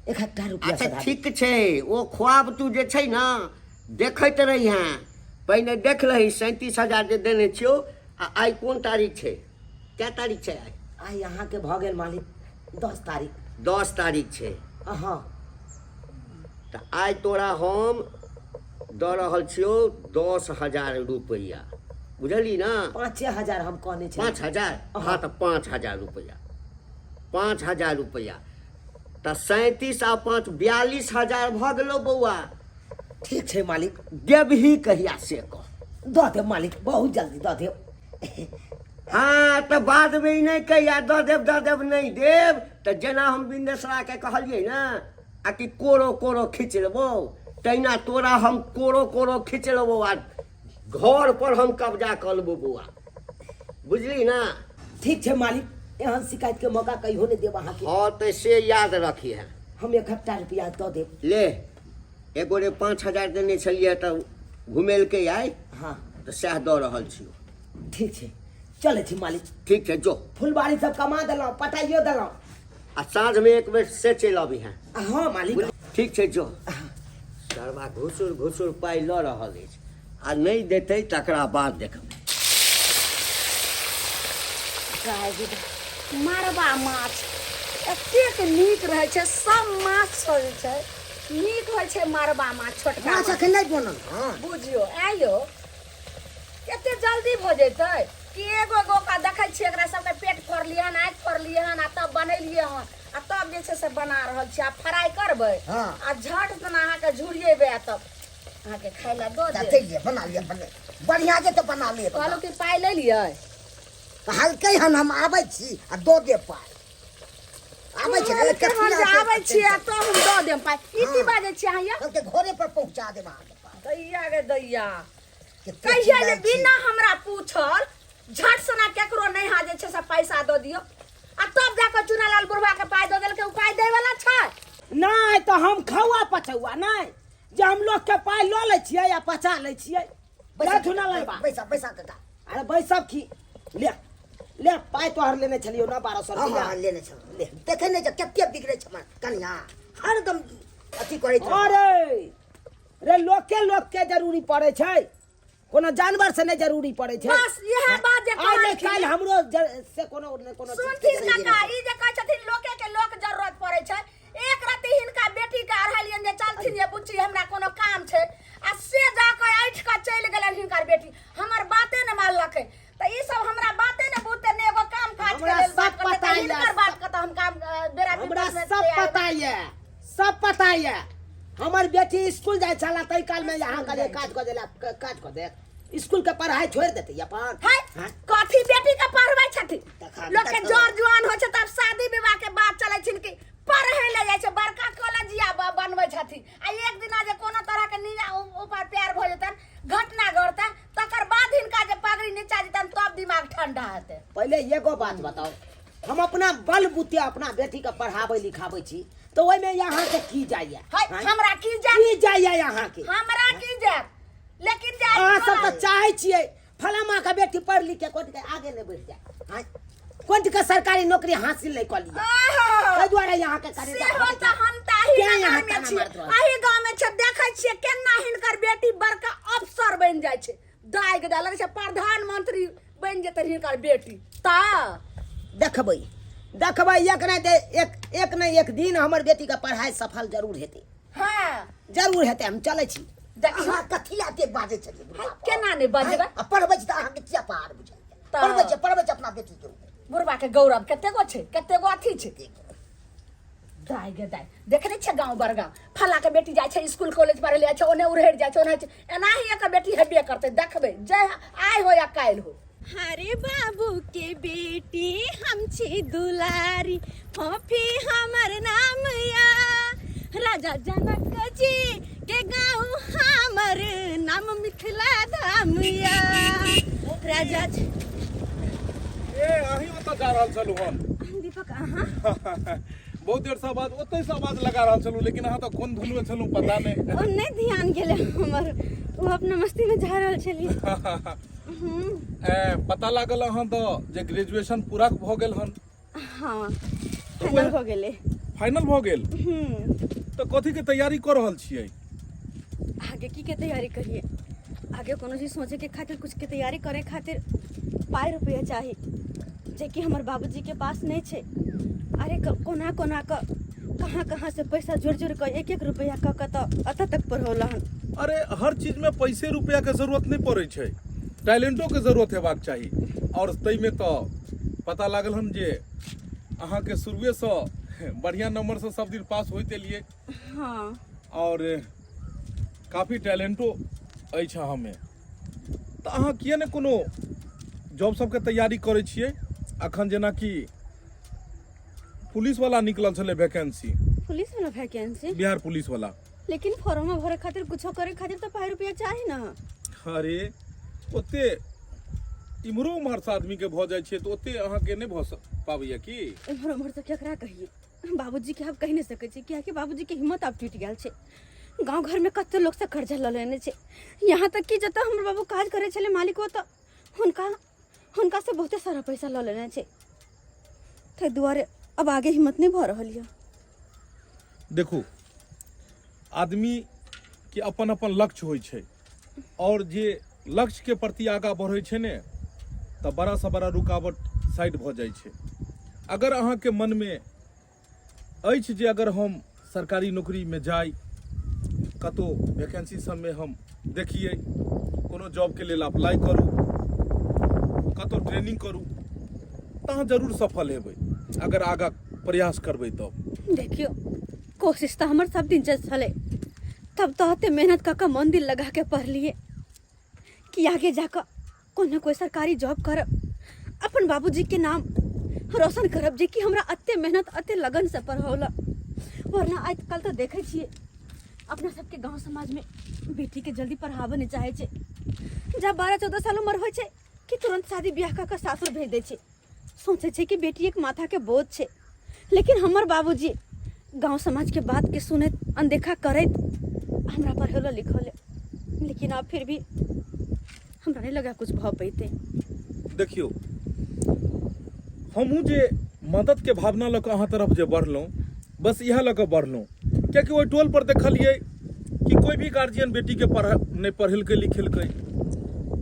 एकहकटा रुपैआ अच्छा सधा देब। ठीक छै, ओ ख्वाब तू जे छै ने देखैत रहिहेँ। पहिने देख लही 37,000 जे देने छियौ। आ आइ कोन तारीख छै? कै तारीख छै आइ? आइ अहाँके भऽ गेल मालिक 10 तारीख। 10 तारीख छै? हँ। तऽ आइ तोरा हम दऽ रहल छियौ 10,000 रुपैआ, बुझलही ने? 5000 हम कहने छलियै। 5000? हँ, तऽ 5000 रुपैआ, 5000 रुपैआ तऽ 37 आ 5 42,000 भऽ गेलौ बौआ। ठीक छै मालिक। देबही कहिया से कह। दऽ देब मालिक, बहुत जल्दी दऽ देब। हाँ तऽ बादमे ई नहि कहिया दऽ देब दऽ देब नहि देब तऽ जेना हम बिन्देसराके कहलियै ने आ कि कोरो कोरो खींच लेबो तहिना तोरा हम कोरो कोरो खींच लेबो आ घर पर हम कब्जा कऽ लेबो बौआ बुझली ना ठीक छै मालिक एहन शिकायत के मौका कहियो नहि देब अहाँके हाँ तऽ से याद रखिहे हम 1 हफ्ता रुपया दऽ देब ले एक गोरे 5,000 देने छलियै तऽ घुमेलकै आइ हाँ तऽ सएह दऽ रहल छियौ ठीक छै चलै छी मालिक ठीक छै जो फुलबाड़ी सब कमा देलहुँ पटाइयो देलहुँ आ साँझमे एक बेर से चलि अबिहें हाँ मालिक ठीक छै जो सरबा घुसुर घुसुर पाइ लऽ रहल अछि आ नहि देतै तकरा बाद देखबै गाय गे मारबा माछ एतेक नीक रहै छै सब माछ सब जे छै नीक होइ छै मारबा माछ छोटका माछ माछ। अखन नहि बनल हँ बुझियौ आइयो एते जल्दी भऽ जेतै कि एगो एगो का देखै छियै एकरा सबके पेट फोड़लियै हन आँखि फोड़लियै हन आ तब बनेलियै हन आ तब जे छै से बना रहल छियै आ फ्राइ करबै हाँ। आ झट दिना अहाँके झुरियेबै आ तब अहाँके खाय लए दऽ देब चलि लिअ बना लिअ बना बढ़िआँ जे तऽ बना लिअ कहलहुँ कि पाइ ले लियै कहलकै हन हम आबै छी आ दऽ देब पाइ आबै छै कहलकै हन जे आबै छियै आ तब हम दऽ देब पाइ ई की बाजै छियै अहाँ यौ कहलकै घरे पर पहुँचा देब अहाँके पाइ दैया गे दैया कते कहिया जे चिल्लाइ छी। बिना हमरा पूछल झट सना केकरो नहि हा जे छै से पैसा दऽ दियौ आ तब जाकऽ चुनालाल बुढ़वा के पाइ दऽ देलकै ओ पाइ दै वाला छै नहि तऽ हम खौआ पचौआ नहि जे हम लोकके पाइ लऽ लै छियै आ पचा लै छियै बैसा ले चुनालाल बा बैसा बैसा काका अरे बैसब की ले ले पाइ तोहर लेने छलियौ ना 1200 हाँ रुपया हाँ लेने छलहुँ ले देखै नहि छै कते बिगड़ै छै हमर कनिया हरदम अथी करैत रहै। अरे रे लोके लोक के जरूरी पड़ै छै कोनो जानवर से नहि जरूरी पड़ै छै बस इएह बात जे आइ नहि कहलखिन। काल्हि हमरो से कोनो ने कोनो चीज सुनथिन काका ई जे कहै छथिन लोके के लोक जरूरत पड़ै छै एक रति हिनका बेटी के अढ़ेलियन जे चलथिन जे बुच्ची हमरा कोनो काम छै आ से जाकऽ ऐठ कऽ चलि गेलनि हिनकर बेटी हमर बाते ने मानलकै तऽ ई सब हमरा बाते ने बुझते ने एगो काम काज के हमरा लेल सब बात करते पता तऽ यऽ, हिनकर बात के तऽ हम काम बेरा हमरा विपत में सब तैयार पता यऽ सब पता यऽ हमर बेटी स्कूल जाइ छला ताहि काल में यहाँ कहलियै काज कऽ देला काज कऽ दे स्कूल के पढ़ाई छोड़ि देतै अपन है हाँ? कथी बेटी के पढ़बै छथिन तखन- लोक के तखन। जर जुआन होइ छै तब शादी विवाह के बात चलै छिन कि पढ़ै ले जाइ छै बड़का कॉलेजिया बनबै छथिन आ एक दिना जे कोनो तरह के नीचा ऊपर प्यार भऽ जेतन घटना घटतन तकर बाद हिनका जे पगड़ी नीचा जेतन तब दिमाग ठंडा हेतै पहिले एगो बात बताओ हम अपना बल बुते अपना बेटी के पढ़ाबै लिखाबै छी तऽ ओहिमे अहाँके की जाइया है आँय? हमरा की जायत की जाइया अहाँके हमरा की जायत लेकिन जे अहाँ सब तऽ चाहै छियै फलामा के बेटी पढ़ लिख के कोट के आगे नहि बढ़ि जाय आँय? कोट के सरकारी नौकरी हासिल नहि कऽ लिअ आहा! ताहि दुआरे अहाँके करेजा सेहो फटै तऽ हम तऽ अही तें नगर अहाँ में ताना छियै मारैत रहै अही गाँव में छियै देखै छियै केना हिनकर बेटी बड़का अफसर बनि जाइ छै दाइ के दाइ लगै छै प्रधानमंत्री बनि जेतै हिनकर बेटी तऽ देखबै देखबै एक नहि तऽ एक एक नहि एक दिन हमर बेटीके पढ़ाइ सफल जरूर हेतै हाँ जरूर हेतै हम चलै छी देखियौ अहाँ कथी लए एते बाजै छलियै बुढ़बा पर? केना नहि बजबै आ पढ़बै छी तऽ अहाँके किया पार बुझाइए तऽ- पढ़बै छै पढ़बै छै अपना बेटीके बुढ़बा के गौरव कते गो छै कते गो अथी छै दाय गे दाय देखे नहि छियै गाँव बड़गाँव फला के बेटी जाइ छै स्कूल कॉलेज पढ़ै लए जाइ छै ओने उड़हरि जाइ छै ओने छै एनाही एकर बेटी हेबे करतै देखबै जय आइ हो या काल्हि हो हरे बाबू के बेटी हम छी दुलारी फोफी हमर नाम या राजा जनक जी के गाँव हमर नाम मिथिला धाम या राजा जी ए अहीं ओतऽ जा रहल छलहुँ हन दीपक अहाँ बहुत देर से आवाज ओतहि से आवाज लगा रहल छलहुँ लेकिन अहाँ तऽ कोन धुन में छलहुँ पता नहि ओ नहि ध्यान गेलै हमर ओ अपना मस्ती में जा रहल छलियै ए, पता लागल अहाँ तऽ जे ग्रेजुएशन पूरा भऽ गेल हन हाँ फाइनल भऽ गेलै फाइनल भऽ गेल तऽ कथी के तैयारी कऽ रहल छियै आगे की के तैयारी करिए आगे कोनो चीज सोचे के खातिर कुछ के तैयारी करे खातिर पाइ रुपया चाही जेकि हमर बाबूजी के पास नहीं छै अरे कोना कोना क कहाँ कहाँ से पैसा जोड़ जोड़ के एक एक रुपया क के तऽ अतऽ तक पढ़ौला हन अरे हर चीज में पैसे रुपया के जरूरत नहीं पड़े छै टैलेंटो के जरूरत हेबाक चाही और ताहिमे तऽ पता लागल हन जे अहाँके शुरुएसँ बढ़िआँ नंबरसँ सब दिन पास होइत एलियै हाँ और काफी टैलेंटो अछि अहाँमे तऽ अहाँ किए ने कोनो जॉब सबके तैयारी करै छियै अखन जेनाकि पुलिस वाला निकलल छलै वैकेंसी पुलिस वाला वैकेंसी बिहार पुलिस वाला लेकिन फॉर्म भरे खातिर कुछो करे खातिर तो पाई रुपया चाही ना अरे ओते इम्हरो उम्हरसँ आदमीके भऽ जाइ छै तऽ ओते अहाँके नहि भऽ पाबैया की एम्हर उम्हर से केकरा कहिए बाबूजी के आब कहि नहि सकै छी कियाकि बाबूजी के हिम्मत आब टूटि गेल छै गाँव घर में कते लोग से कर्जा लऽ लेने छै यहाँ तक कि जतऽ हमर बाबू काज करै छलै मालिक ओतऽ हुनका हुनका से बहुते सारा पैसा लऽ लेने छै ताहि दुआरे अब आगे हिम्मत नहि भऽ रहल यऽ देखू आदमी के अपन अपन लक्ष्य होइ छै आओर जे लक्ष्यके प्रति आगाँ बढ़ै छै ने तऽ बड़ासँ बड़ा रुकावट साइड भऽ जाइ छै अगर अहाँके मनमे अछि जे अगर हम सरकारी नौकरीमे जाइ कतहु वैकेंसी सबमे हम देखियै कोनो जॉबके लेल अप्लाई करू कतहु ट्रेनिंग करू तऽ अहाँ जरूर सफल हेबै अगर आगाँ प्रयास करबै तब देखियौ कोशिश तऽ हमर सब दिन छलै तब तऽ एते मेहनत कऽ कऽ मन दिल लगा के पढ़लियै कि आगे जाकऽ कोनो कोई सरकारी जॉब करब अपन बाबूजी के नाम रोशन करब जे कि हमरा एते मेहनत एते लगन से पढ़ौलक वरना आजकल तऽ देखै छियै अपना सबके गांव समाज में बेटी के जल्दी पढ़ाबऽ नहीं चाहे छै जब 12-14 साल उम्र होइ छै कि तुरंत शादी ब्याह कऽ कऽ सासुर भेज दै छै सोचै छै कि बेटी एक माथा के बोझ छै लेकिन हमर बाबूजी गांव समाज के बात के सुनैत अनदेखा करैत हमरा पढ़ेलो लिखौले लेकिन आब फिर भी हमरा नहीं लगा कुछ भऽ पैते देखियौ हमहूँ जे मददके भावना लऽ कऽ अहाँ तरफ जे बढ़लहुँ बस इएह लऽ कऽ बढ़लहुँ कियाकि ओहि टोल पर देखलियै कि कोई भी गार्जियन बेटीके पढ़ नहि पढ़ेलकै लिखेलकै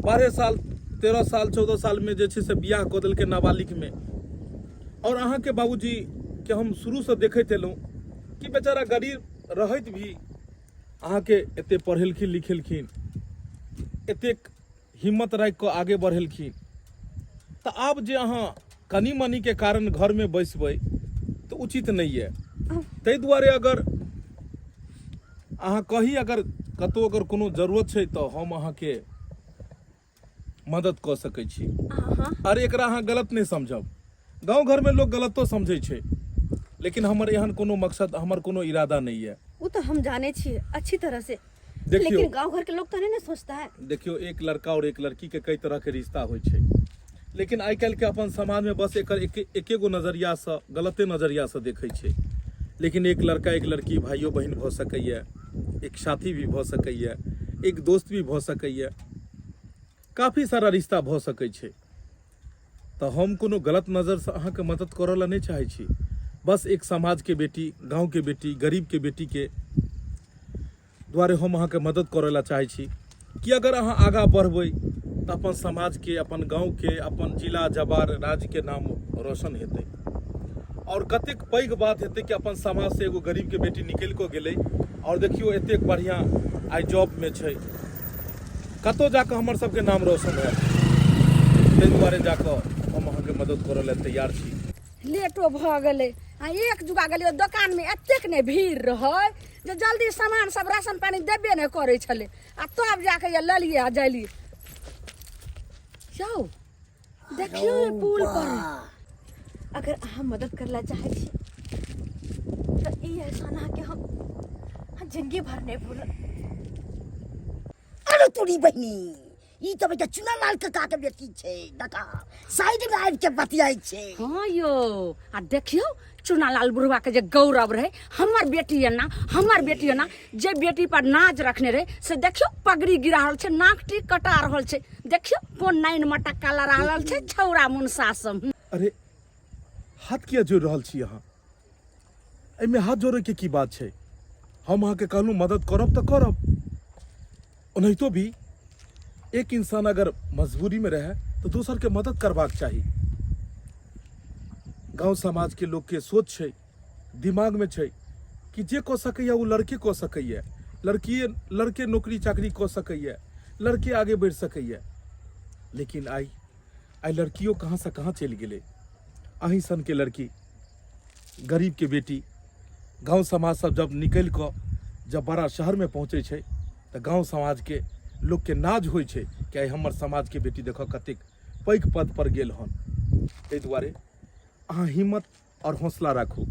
12 साल 13 साल 14 सालमे जे छै से बियाह कऽ देलकै नाबालिगमे आओर अहाँके बाबूजीके हम शुरूसँ देखैत एलहुँ कि बेचारा गरीब रहैत भी अहाँके एते पढ़ेलखिन लिखेलखिन एतेक हिम्मत राखि कऽ आगे बढ़ेलखिन तऽ आब जे अहाँ कनि मनिके कारण घरमे बैसबै तऽ उचित नहि यऽ ताहि दुआरे अगर अहाँ कही अगर कतहु अगर कोनो जरूरत छै तऽ हम अहाँके मदद कऽ सकै छी अरे एकरा अहाँ गलत नहि समझब गाँव घरमे लोक गलतो समझै छै लेकिन हमर एहन कोनो मकसद हमर कोनो इरादा नहि यऽ ओ तऽ हम जाने छियै अच्छी तरह से देखियौ लेकिन गांव घर के लोग तो नहीं ना सोचता है देखियौ एक लड़का और एक लड़की के कई तरह के रिश्ता होइ छै लेकिन आइ काल्हि के अपन समाज में बस एकर एके एके गो नजरिया से गलते नजरिया से देखै छै लेकिन एक लड़का एक लड़की भाइयो बहिन भऽ सकैए एक साथी भी भऽ सकैए एक दोस्त भी भऽ सकैए काफी सारा रिश्ता भऽ सकै छै तऽ हम कोनो गलत नजरसँ अहाँके मदद करऽ लए नहि चाहै छी बस एक समाजके बेटी गाँवके बेटी गरीबके बेटीके दुआरे हम अहाँके मदद करऽ लए चाहै छी कि अगर अहाँ आगाँ बढ़बै तऽ अपन समाजके अपन गाँवके अपन जिला जवार राज्यके नाम रोशन हेतै आओर कतेक पैघ बात हेतै कि अपन समाजसँ एगो गरीबके बेटी निकलि कऽ गेलै आओर देखियौ एतेक बढ़िआँ आइ जॉबमे छै कतहु जाकऽ हमर सबके नाम रोशन हैत ताहि दुआरे जाकऽ हम अहाँके मदद करऽ लए तैयार छी लेटो भऽ गेलै आ एक जुगा गेलियै दोकानमे एतेक ने भीड़ रहै जे जल्दी सामान सब राशन पानी देबे नहि करै छलै आ तब जाके ये लेलियै आ जलियै यौ देखियौ ई पुल पर अगर अहाँ मदद करला चाहै छी तऽ ई एहसान अहाँके हम जिंदगी भर नहि भूलब अरे तोरी बहिनी ई तऽ बेटा चुनालाल काका के बेटी छै देखा साइड में आबि के बतियाइ छै हाँ यो आ देखियौ चुनालाल बुढ़वा के जे गौरव रहे हमर बेटी एना हमर बेटी एना जे बेटी पर नाज रखने रहे से देखियौ पगड़ी गिरा रहल छै नाक टीक कटा रहल छै देखियौ कोन नाइन मटक्का लड़ा रहल छै छौड़ा मुनसा सब अरे हाथ किया जोड़ि रहल छी अहाँ एहिमे हाथ जोड़ैके की बात छै हम अहाँके कहलहुँ मदद करब तऽ करब ओनाहितो भी एक इंसान अगर मजबूरीमे रहै तऽ दोसरके मदद करबाक चाही गाँव समाजके लोकके सोच छै दिमागमे छै कि जे कऽ सकैए ओ लड़के कऽ सकैए लड़किए लड़के नौकरी चाकरी कऽ सकैए लड़के आगे बढ़ि सकैए लेकिन आइ आइ लड़कियो कहाँसँ कहाँ चलि गेलै अहीं सनके लड़की गरीबके बेटी गाँव समाज सब जब निकलि कऽ जब बड़ा शहरमे पहुँचै छै तऽ गाँव समाजके लोकके नाज होइ छै कि आइ हमर समाजके बेटी देखऽ कतेक पैघ पद पर गेल हन। ताहि दुआरे अहाँ हिम्मत आओर हौसला राखू,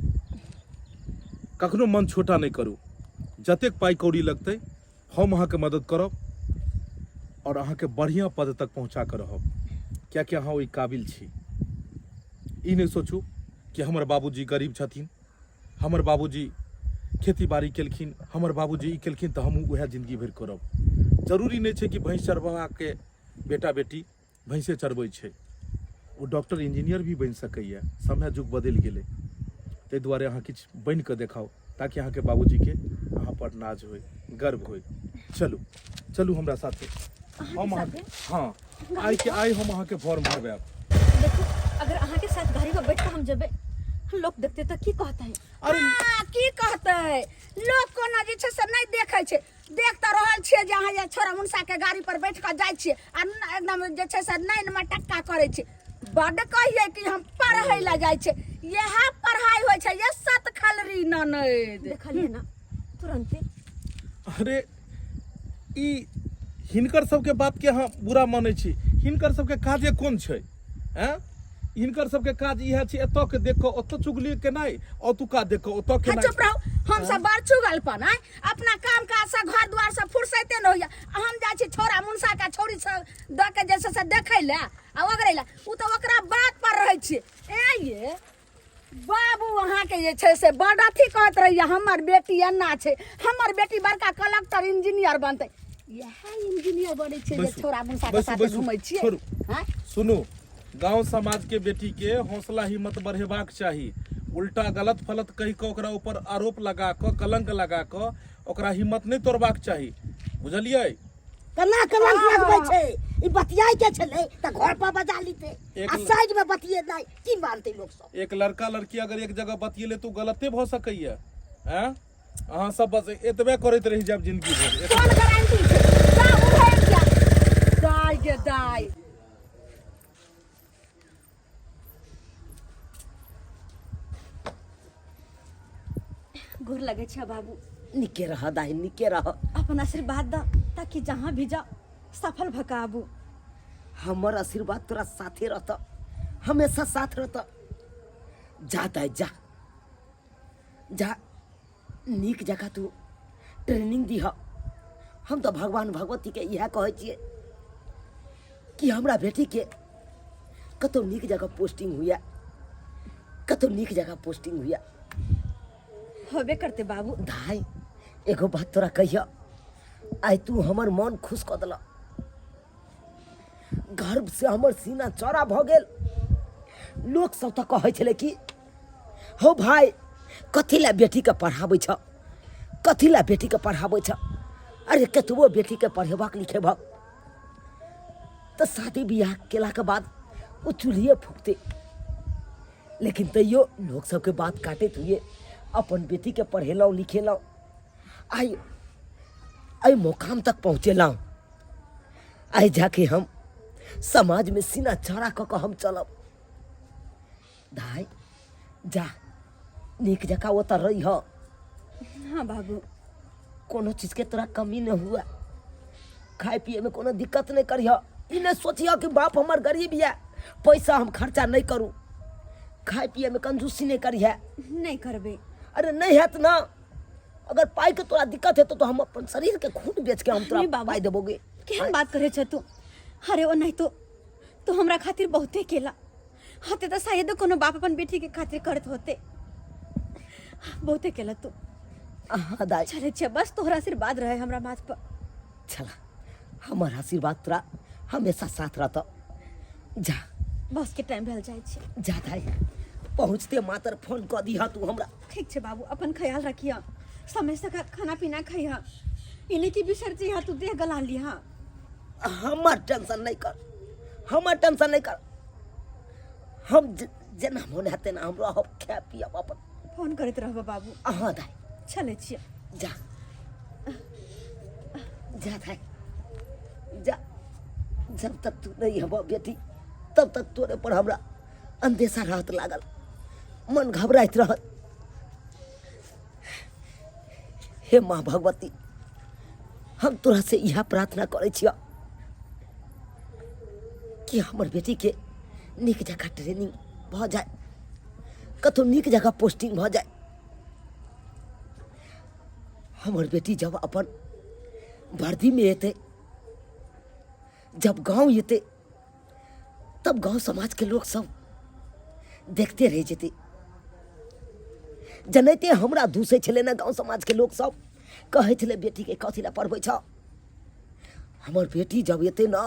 कखनो मन छोटा नहि करू। जतेक पाइ कौड़ी लगतै हम अहाँके मदद करब आओर अहाँके बढ़िआँ पद तक पहुँचा कऽ रहब, कियाकि अहाँ ओहि काबिल छी। ई नहि सोचू कि हमर बाबूजी गरीब छथिन, हमर बाबूजी खेती बाड़ी केलखिन, हमर बाबूजी ई केलखिन तऽ हमहूँ उएह जिंदगी भरि करब। जरूरी नहि छै कि भैंस चरबाके बेटा बेटी भैंसे चरबै छै, ओ डॉक्टर इंजीनियर भी बनि सकैए। समय युग बदलि गेलै, ताहि दुआरे अहाँ किछु बनि कऽ देखाउ ताकि अहाँके बाबूजीके अहाँ पर नाज होइ, गर्व होइ। चलू चलू हमरा साथे। हम अहाँ हँ आइ के आइ हम अहाँके फॉर्म भरबायब। देखू, अगर अहाँके साथ गाड़ी में बैठ के हम जेबै, लोग देखते तऽ की कहतै? अरे हाँ, की कहतै लोक? कोनो जे छै से नहि देखै छै। देख तऽ रहल छियै जे अहाँ जे छोरा मुनसा के गाड़ी पर बैठ कऽ जाइ छियै आ एकदम जे छै से नैन में टक्का करै छियै। बड्ड कहियै कि हम पढ़ै लए जाइ छियै, इएह पढ़ाइ होइ छै ये सत खलरी ननैद। देखलियै ना तुरन्ते। अरे ई हिनकर सबके बात के अहाँ बुरा मानै छी? हिनकर सबके काजे कोन छै? हैं, हिनकर सबके काज इएह छै, एतऽ के देख कऽ ओतऽ चुगली केनाइ, ओतुका देख कऽ ओतऽ हाँ, केनाइ। चुप रहू। हम सब बड़ चुगलपन आय, अपना काम काज से घर द्वार से फुर्सते न होइया। आ हम जाइ छी छोरा मुनसा के छौरी सब दऽ के जे छै से देखै लए आ ओगरै लए, उ तऽ ओकरा बात पर रहै छियै। ए ये बाबू, अहाँके जे छै से बड अथी कहैत रहैया, हमर बेटी एना छै, हमर बेटी बड़का कलेक्टर इंजीनियर बनतै। इएह इंजीनियर बनै छै जे बैसू, छोरा मुनसा के बैसू, साथे बैसू, घुमै छियै? छोड़ू। आँय? सुनू, गांव समाज के बेटी के हौसला हिम्मत बढ़ेबाक चाही। उल्टा गलत फलत कहि कऽ ओकरा ऊपर आरोप लगा कऽ, कलंक लगा कऽ ओकरा हिम्मत नहि तोड़बाक चाही, बुझलियै? केना कलंक लगबै छै? ई बतियाइ के छलै तऽ घर पर बजा लीते, आ साइड में बतियेनाइ की मानतै लोक सब? एक लड़का लड़की अगर एक जगह बतियेले तऽ ओ गलते भऽ सकैया। आँय, अहाँ सब बस एतबे करैत रहि जायब जिंदगी भरि। कोन गारंटी छै? जा उभरि जा दाय गे दाय। गोर लगे छै बाबू। निके रह दाई, निके रह। अपन आशीर्वाद द ताकि जहाँ भी जाओ सफल भऽ कऽ आबू। हमर आशीर्वाद तोरा साथे रहत, हमेशा साथ रहत। जा दाई, जा जा, नीक जकाँ तू ट्रेनिंग दीह। हम तऽ भगवान भगवतीके इएह कहै छियै कि हमरा बेटीके कतहु नीक जगह पोस्टिंग हुए, कतहु नीक जगह पोस्टिंग हुए। होबे करते बाबू। दाई, एगो बात तोरा कहिया, आइ तू हमर मन खुश कऽ देलह। गर्व से हमर सीना चौड़ा भऽ गेल। लोक सब तऽ कहै छलै कि हौ भाय, कथी लए बेटीके पढ़ाबै छ, कथी लए बेटीके पढ़ाबै छ? अरे कतबो बेटीके पढ़ेबक लिखेबक तऽ शादी बियाह केलाके बाद ओ चूल्हिए फूकतै। लेकिन तैयो लोक सबके बात काटैत हुए अपन बेटीके पढ़ेलहुँ लिखेलहुँ, आइ एहि मुकाम तक पहुँचेलहुँ। आइ जाके हम समाजमे सीना चौड़ा कऽ कऽ हम चलब। दाइ जा, नीक जकाँ ओतऽ रहिह। हाँ बाबू। कोनो चीजके तोरा कमी नहि हुए, खाय पियैमे कोनो दिक्कत नहि करिह। ई नहि सोचिह कि बाप हमर गरीब यऽ, पैसा हम खर्चा नहि करू। खाय पियैमे कंजूसी नहि करिह। नहि करबै। अरे नहि हैत ने, अगर पाइके तोरा दिक्कत हेतौ तऽ हम अपन शरीरके खून बेचके हम तोरा नहि बाबू। पाइ देबोगे। केहन बात करे छ तू? अरे ओ नहीं तो तू हमरा खातिर बहुते केला होते तऽ शायद कोनो बाप अपन बेटी के खातिर करत होते। बहुते केला तू। हाँ दाई। चले छे, बस तोहरा आशीर्वाद रहे हमरा माथ पर। चला, हमर आशीर्वाद तोरा हमेशा साथ रहत। जा, बस के टाइम भेल जाइ छै। जा दाई, पहुँचते मात्र फोन कऽ दिह तू हमरा। ठीक छै बाबू, अपन ख्याल रखिह, समय से खाना पीना खइह, इन्हीं की बिसर जइह तू देह गला लिह। हमर टेंशन नहीं कर, हमर टेंशन नहीं कर। हम जेना मोन हैत तेना हम रहब, खायब पियब अपन। फोन करैत रहब बाबू। हाँ दाई। चलै छियै। जा जा दाई जा, जब तक तू नहीं हब बेटी तब तक तोरे पर हमरा अंदेशा रहत लागल, मन घबराइत रहत। हे माँ भगवती, हम तोरा से इएह प्रार्थना करै छियह कि हमर बेटीके नीक जकाँ ट्रेनिंग भऽ जाय, कतहु नीक जकाँ पोस्टिंग भऽ जाय। हमर बेटी जब अपन वर्दीमे एतै, जब गाँव एतै, तब गाँव समाजके लोक सब देखते रहि जेतै। जनैते हमरा दूसै छलै ने गाँव समाजके लोक सब, कहै छलै बेटीके कथी लए पढ़बै छऽ। हमर बेटी जब एतै ने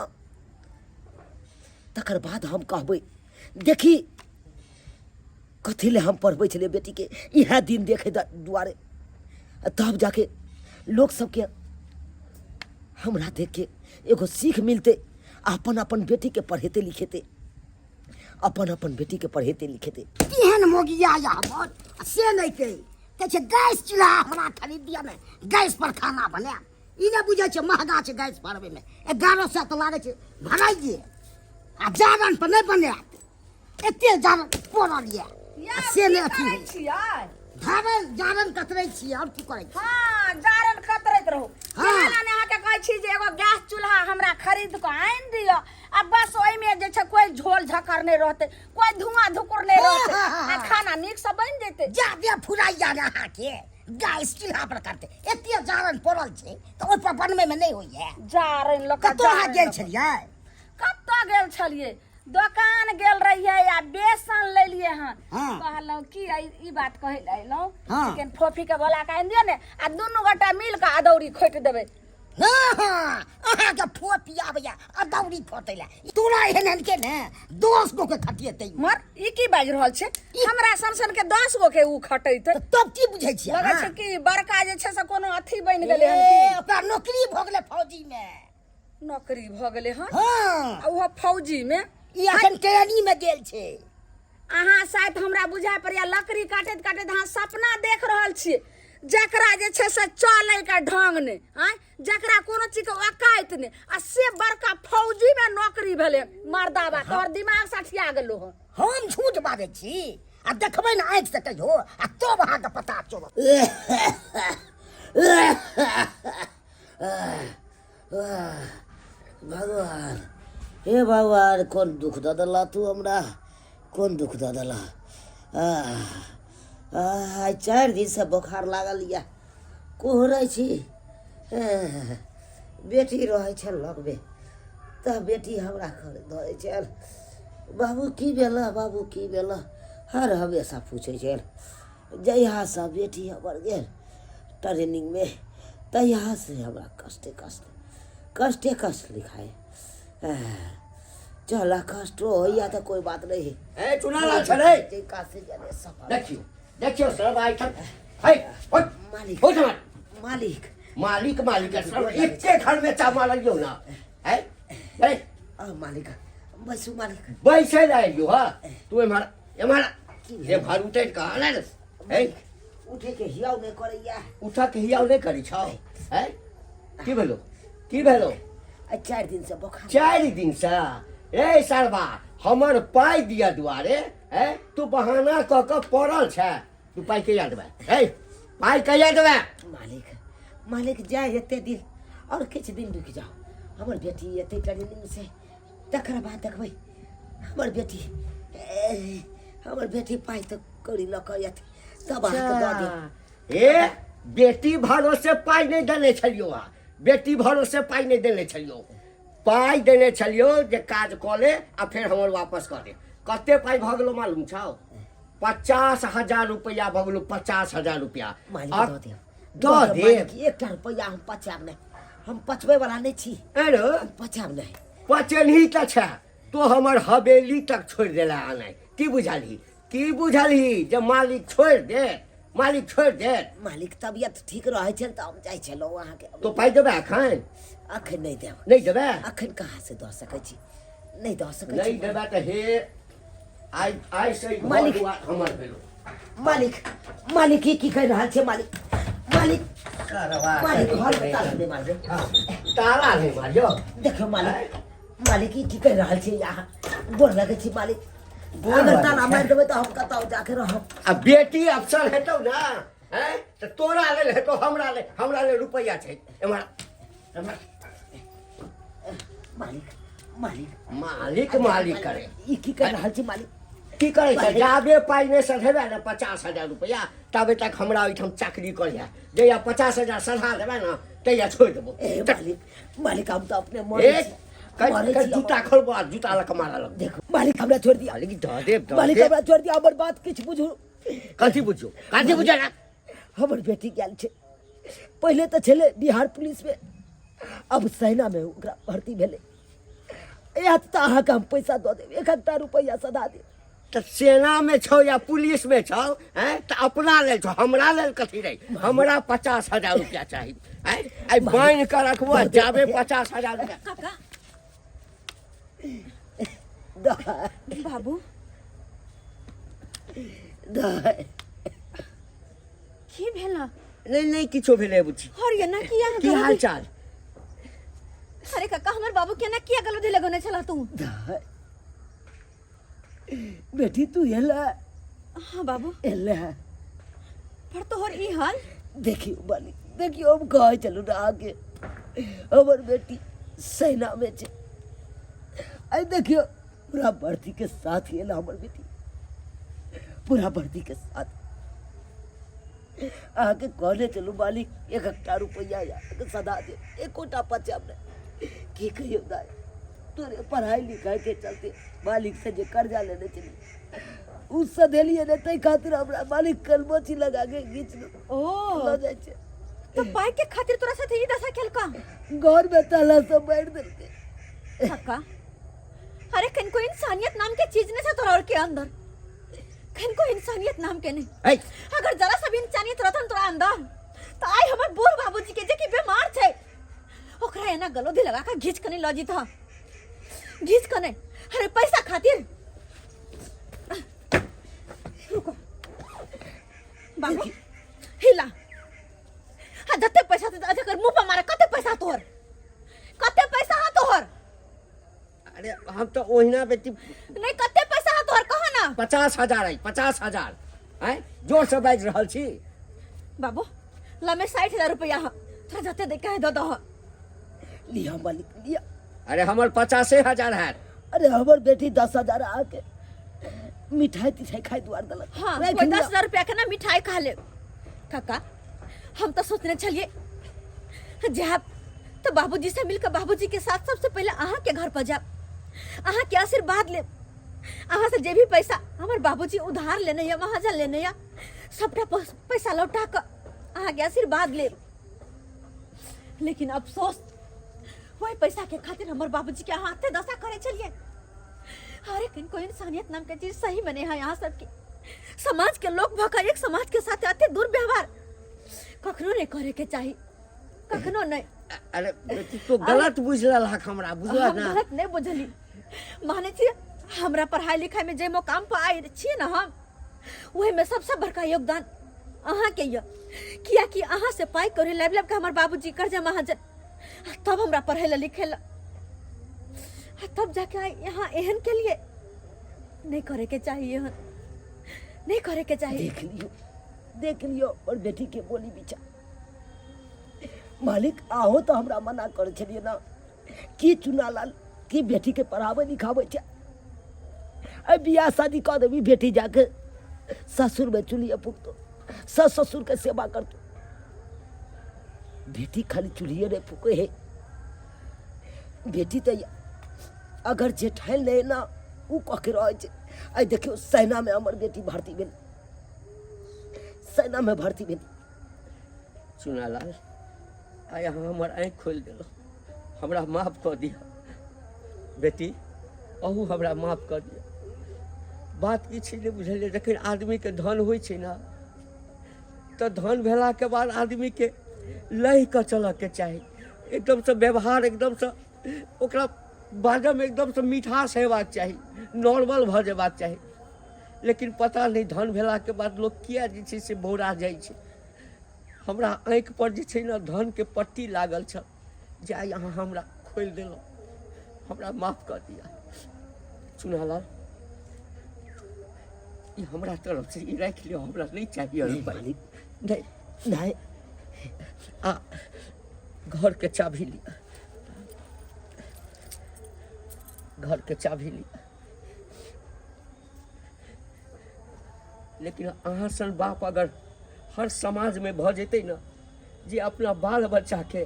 तकर बाद हम कहबै, देखी कथी लए हम पढ़बै छलियै बेटीके, इएह दिन देखै दुआरे। तब जाके लोक सबके हमरा देखके एगो सीख मिलतै, अपन अपन बेटीके पढ़ेतै लिखेतै, अपन अपन बेटीके पढ़ेतै लिखेतै। केहन मोगिया यऽ हमर, आ से नहि कहै, कहै छै गैस चूल्हा हमरा खरीद दिअ ने, गैस पर खाना बनायब। ई नहि बुझै छै महगा छै गैस भरबैमे, 1100 तऽ लागै छै भराइए, आ जारन पर नहि बनायत, एते जारन पड़ल यऽ आ से नहि अथी करै होइए। छियै? धारन जारन कतरै छियै, आओर की करै छियै? हँ, जारन कतरैत रहू। हाँ। केना ने अहाँके कहै छी जे एगो गैस चूल्हा हमरा खरीद कऽ आनि दिअ, आ बस ओहिमे जे छै कोइ झोल झकर नहि रहतै, कोइ धुआं धुकुर नहि रहतै, हाँ। आ खाना नीकसँ बनि जेतै। जा दे फुराइया ने अहाँके, गैस चूल्हा पर करतै, एते जारन पड़ल छै तऽ ओहि पर बनबै मे नहि होइए। जारन लऽ कऽ कतऽ अहाँ जारन गेल लऽ कऽ। छलियै? कतऽ गेल छलियै? दोकान गेल रहियै आ बेसन लेलियै हन। हाँ। कहलहुँ की ई बात कहै लए अयलहुँ, हाँ। चिकन फोफी के बोला के आनि दिअ ने, आ दुनू गोटा मिल कऽ अदौरी खोटि देबै। हाँ, हाँ, अहाँके फोपी आबैया अदौरी खोटै लए, तोरा एहन एहन के ने 10 गो के खटिएतै। मर, ई की बाजि रहल छै? हमरा सन सन के 10 गो के ऊ खटेतै। तऽ तब की बुझै छियै लगै अहाँ? छै कि बड़का जे छै से कोनो अथी बनि गेलै हन। ए, की ओकरा नौकरी भऽ गेलै फौजी मे। नौकरी भऽ गेलै हन? हाँ। आ ओहो फौजी मे? ई अखन ट्रेनिंग मे गेल छै। अहाँ शायद हमरा बुझाय पड़ैया लकड़ी काटैत काटैत अहाँ सपना देख रहल छियै, जकरा जे छै से चलै के ढंग नहि, आँय, जकरा कोनो चीज के औकात नहि, आ से बड़का फौजी मे नौकरी भेलै। मर्दाबा, तोहर दिमाग सठिया गेलो हन। हम झूठ बाजै छी? आ देखबै ने आँखि से कहियो, आ तब अहाँके पता चलत। भगवान, हे भगवान, कोन दुख दऽ देला तू हमरा, कोन दुख दऽ देला। आइ 4 दिनसँ बोखार लागल यऽ, कुहरै छी। बेटी रहै छल लगमे तऽ बेटी हमरा घर दऽ दै छल, बाबू की भेलऽ, बाबू की भेलऽ, हर हमेशा पूछै छल। जहियासँ बेटी हमर गेल ट्रेनिंगमे तहियासँ हमरा कष्टे कष्ट, कष्टे कष्ट लिखाय। चल, कष्टो होइया तऽ कोइ बात नहीं। ए चुनाला छलै। जे काज से जाने सफल। देखियो देखियो सब आइटम है। ओए, मालिक। हो जा। मालिक। मालिक मालिक सब एके घर में चा मारलियो ना है। ए आ मालिक, बैसू मालिक। बैसे लाइयो। हां, तू एम्हर एम्हर एम्हर उठै कऽ आने रे। है उठे के हियाव नहि करैया। उठा के हियाव नहि करै छौ? है, की भेलो, की भेलो? आ 4 दिन से बोखार। 4 दिन से? ए सरबा, हमर पाइ दिया दुआरे है तू बहाना कऽ कऽ पड़ल छै। तू पाइ कहिया देबै? है, पाइ कहिया देबै? मालिक, मालिक, जाय एते दिन और किछु दिन रुकि जाओ, हमर बेटी एते ट्रेनिंग से तकर बाद देखबै। हमर बेटी, ए, हमर बेटी पाइ तऽ कौड़ी लऽ कऽ एतै तब अहाँके दऽ देब। ए बेटी भरोसे पाइ नहि देने छलियौ। आ बेटी भरोसे पाइ नहि देने छलियौ, पाइ देने छलियौ जे काज कऽ ले आ फेर हमर वापस कऽ दे। कते पाइ भऽ गेलौ मालूम छौ? 50,000 रुपैआ भऽ गेलौ, 50,000 रुपैआ। मालिक, दऽ देब। दऽ देब देब। मालिक, एकटा रुपैआ हम पचायब नहि, हम पचबै वाला नहि छी। अरे हम पचायब नहि। पचेलही तऽ छै तो हमर हवेली तक छोड़ि देला आनाइ। की बुझलही, की बुझलही जे मालिक छोड़ि दे, मालिक छोड़ि दे? मालिक, तबियत ठीक रहै छै तऽ हम जाइ छलहुँ अहाँके। तो पाइ देबै एखन? अखन नहि देब। नहि देबै? अखन कहाँ से दऽ सकै छी, नहि दऽ सकै नहि छी। देबै तऽ हे आइ आइ से ई घर मालिक। दुआर हमर भेलो। मालिक, मालिक, ई की कहि रहल छै मालिक? मालिक, मालिक, घर में ताला नहि मारबै। ताला नहि मारियो। देखियौ मालिक, मालिक, ई की कहि रहल छै अहाँ? गोर लगै छी मालिक। गोर अगर लगै ताला छै। मारि देबै तऽ हम कतौ जाके रहब? आ बेटी अफसर हेतौ ने, हैं, तऽ तोरा लेल हेतौ, हमरा लेल, हमरा लेल रुपैआ छै। एम्हर एम्हर। मालिक, मालिक मालिक मालिक करे ई की कर रहल छी मालिक की करै छै जाबे पाइ नहि सधेबै ने 50,000 रुपया ताबे तक हमरा ओहिठाम चाकरी करिहे। जहिया 50,000 सधा देबै ने तहिया छोड़ि देबो। ए मालिक, मालिक हम तऽ अपने मरै ए, छी। कहि मरै कहि छी। जूता खोलबो आ जूता लऽ कऽ मारऽ लगबो। देखो मालिक हमरा छोड़ि दिअ। मालिक दऽ देब, दऽ मालिक देब। हमरा छोड़ि दिअ, हमर बात किछु बुझू। कथी बुझू, कथी बुझू ना? हमर बेटी गेल छै, पहिले तऽ छलै बिहार पुलिसमे, अब सेनामे ओकरा भर्ती भेलै। आयत तऽ अहाँके हम पैसा दऽ देब, एक एकटा रुपैआ सधा देब। तऽ सेनामे छौ या पुलिसमे छौ हैं तऽ अपना लेल छौ, हमरा लेल कथी रे? हमरा 50,000 रुपया चाही। हैं आइ बान्हि कऽ रखबो आ जाबे 50,000 रुपया। काका बाबू दाइ की भेल? नहि नहि किछो भेलै बुच्ची। और ये ना किया की हाल चाल? अरे काका हमर बाबू केना किया गलती लगौने छला तू? दाइ बेटी तू एला? हाँ बाबू एला। पर तोहर ई हाल? देखियो मालिक, देखियो हम कहै चलू ना आगे हमर बेटी सेना में छै, आई देखियो पूरा भर्ती के साथ एला हमर बेटी, पूरा भर्ती के साथ। अहाँके कहने चलू मालिक एक एकटा रुपैआ अहाँके सदा दे, एकोटा बचाब नहि। की कहियौ दाइ, तोरे पढ़ाई लिखाई के चलते मालिक से जे कर्जा लेने छली उ सधेलियै ने, ताहि खातिर हमरा मालिक कलमोची लगा के घीच ओ लऽ जाइ छै। तो पाई के खातिर तोरा साथे ई दशा केलका? घर में ताला सब मारि देलकै। काका अरे कनको इंसानियत नाम के चीज नहीं था तोरा और के अंदर, कनको इंसानियत नाम के नहीं। ऐ अगर जरा सा भी इंसानियत रहतन तोरा अंदर तो आई हमर बूढ़ बाबूजी के जे कि बीमार छै ओकरा एना गलोधी लगा के घीच कने लऽ जीता, घीच कने। अरे पैसा खातिर। रुको बाबू हिला आ जते पैसा ते जकर मुंह पर मारे। कते पैसा तोहर, कते पैसा हा तोहर? अरे हम तऽ ओहिना बेटी। नहीं कते पैसा हा तोहर कह ना। 50,000 है, 50,000 आँय जोर से बाजि रहल छी। बाबू लमे 60,000 रुपया हा, थोड़ा जते दे के दऽ दह। लिया मालिक लिया। अरे हमर 50,000 हैत। अरे हमर बेटी 10,000 आके मिठाई तिठाई खाई दुआर देलक। हाँ राखि कोई लिअ। 10,000 रुपया के ना मिठाई खा ले। काका हम तो सोचने छलिए जाब तो बाबूजी से मिलकर बाबूजी के साथ सबसे पहले अहाँ के घर पर जाब, अहाँ के आशीर्वाद लेब, अहाँ से जे भी पैसा हमर बाबूजी उधार लेने या महाजन लेने या सबटा पैसा लौटा कऽ अहाँ के आशीर्वाद लेब। लेकिन अफसोस वही पैसा के खातिर हमर बाबूजी के अहाँ हाथे दशा करे छलिए। अरे किनको इंसानियत नाम के चीज सही में नहीं है। यहाँ सबके समाज के लोग भका एक समाज के साथ अति दुर्व्यवहार कखनो नहीं करे के चाही, कखनो नहीं। अरे बेटी तो गलत बुझ लेलक हमरा, बुझल हम ना? गलत नहीं बुझली, माने छी हमरा पढ़ाई लिखाई में जे मुकाम पर आए छी ना हम, वही में सबसे बड़का योगदान अहाँ के यऽ, कियाकि अहाँ से पाई कौड़ी लाबि लाबि के हमर बाबूजी कर्जा महाजन आ तब हमरा पढ़े ला लिखे ला आ तब जाके आइ यहाँ एहन के लिए नहीं करे के चाहिए, एहन नहीं करे के चाहिए। देख लियो, देख लियो और बेटी के बोली बिचा मालिक आहो तो हमरा मना कर छलिए ना कि चुनालाल की बेटी के पढ़ाबै लिखाबै छै, अइ बियाह शादी कऽ देबी बेटी जाके ससुर में चुल्हिए फूकतो, सस ससुर के सेवा करतो, बेटी खाली चुल्हिए नहीं फूके है। बेटी तो अगर जे ठानि ले ना उ कह के रहै छै। आइ देखियौ सेना में हमर बेटी भर्ती भेल, सेना में भर्ती भेल। चुनालाल आइ अहाँ हमर आँखि खोलि देलहुँ, हमरा माफ कऽ दिअ बेटी, अहूँ हमरा माफ कऽ दिअ। बात की छै नहि बुझलियै, जखन आदमीके धन होइ छै ने तऽ धन भेलाके बाद आदमीके लहि कऽ चलऽके चाही, एकदमसँ व्यवहार एकदमसँ ओकरा बाजऽमे एकदमसँ मिठास हेबाक चाही, नॉर्मल भऽ जेबाक चाही। लेकिन पता नहि धन भेलाके बाद लोक किया जे छै से बौरा जाइ छै। हमरा आँखि पर जे छै ने धनके पट्टी लागल छल जे आइ अहाँ हमरा खोलि देलहुँ, हमरा माफ कऽ दिअ। चुनालाल ई हमरा तरफ से ई राखि लिअ, हमरा नहि चाहिए रुपैआ। नहीं नहीं आ घरके चाभी लिअ। घरके चाभी लिअ। लेकिन अहाँ सन बाप अगर हर समाजमे भऽ जेतै ने जे अपना बाल बच्चाके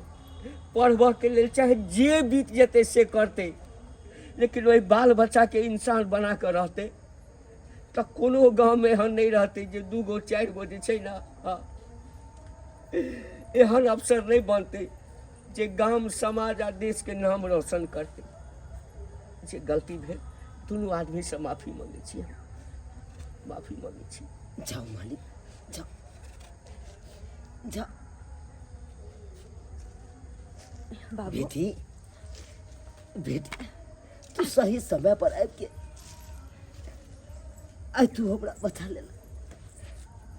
पढ़बऽके लेल चाहे जे बीत जेतै से करतै, लेकिन ओहि बाल बच्चाके इंसान बना कऽ रहतै, तऽ कोनो गाँवमे एहन नहि रहतै जे 2 गो 4 गो जे छै ने, हँ, एहन अफसर नहि बनतै जे गाम समाज आ देशके नाम रोशन करतै। जे गलती भेल दुनू आदमीसँ माफी मांगै छी, हम माफी मांगै छी। जाओ मालिक, जाओ जाओ। बाबू। बेटी, बेटी, तू सही समय पर आबि के आइ तू हमरा बचा लेला,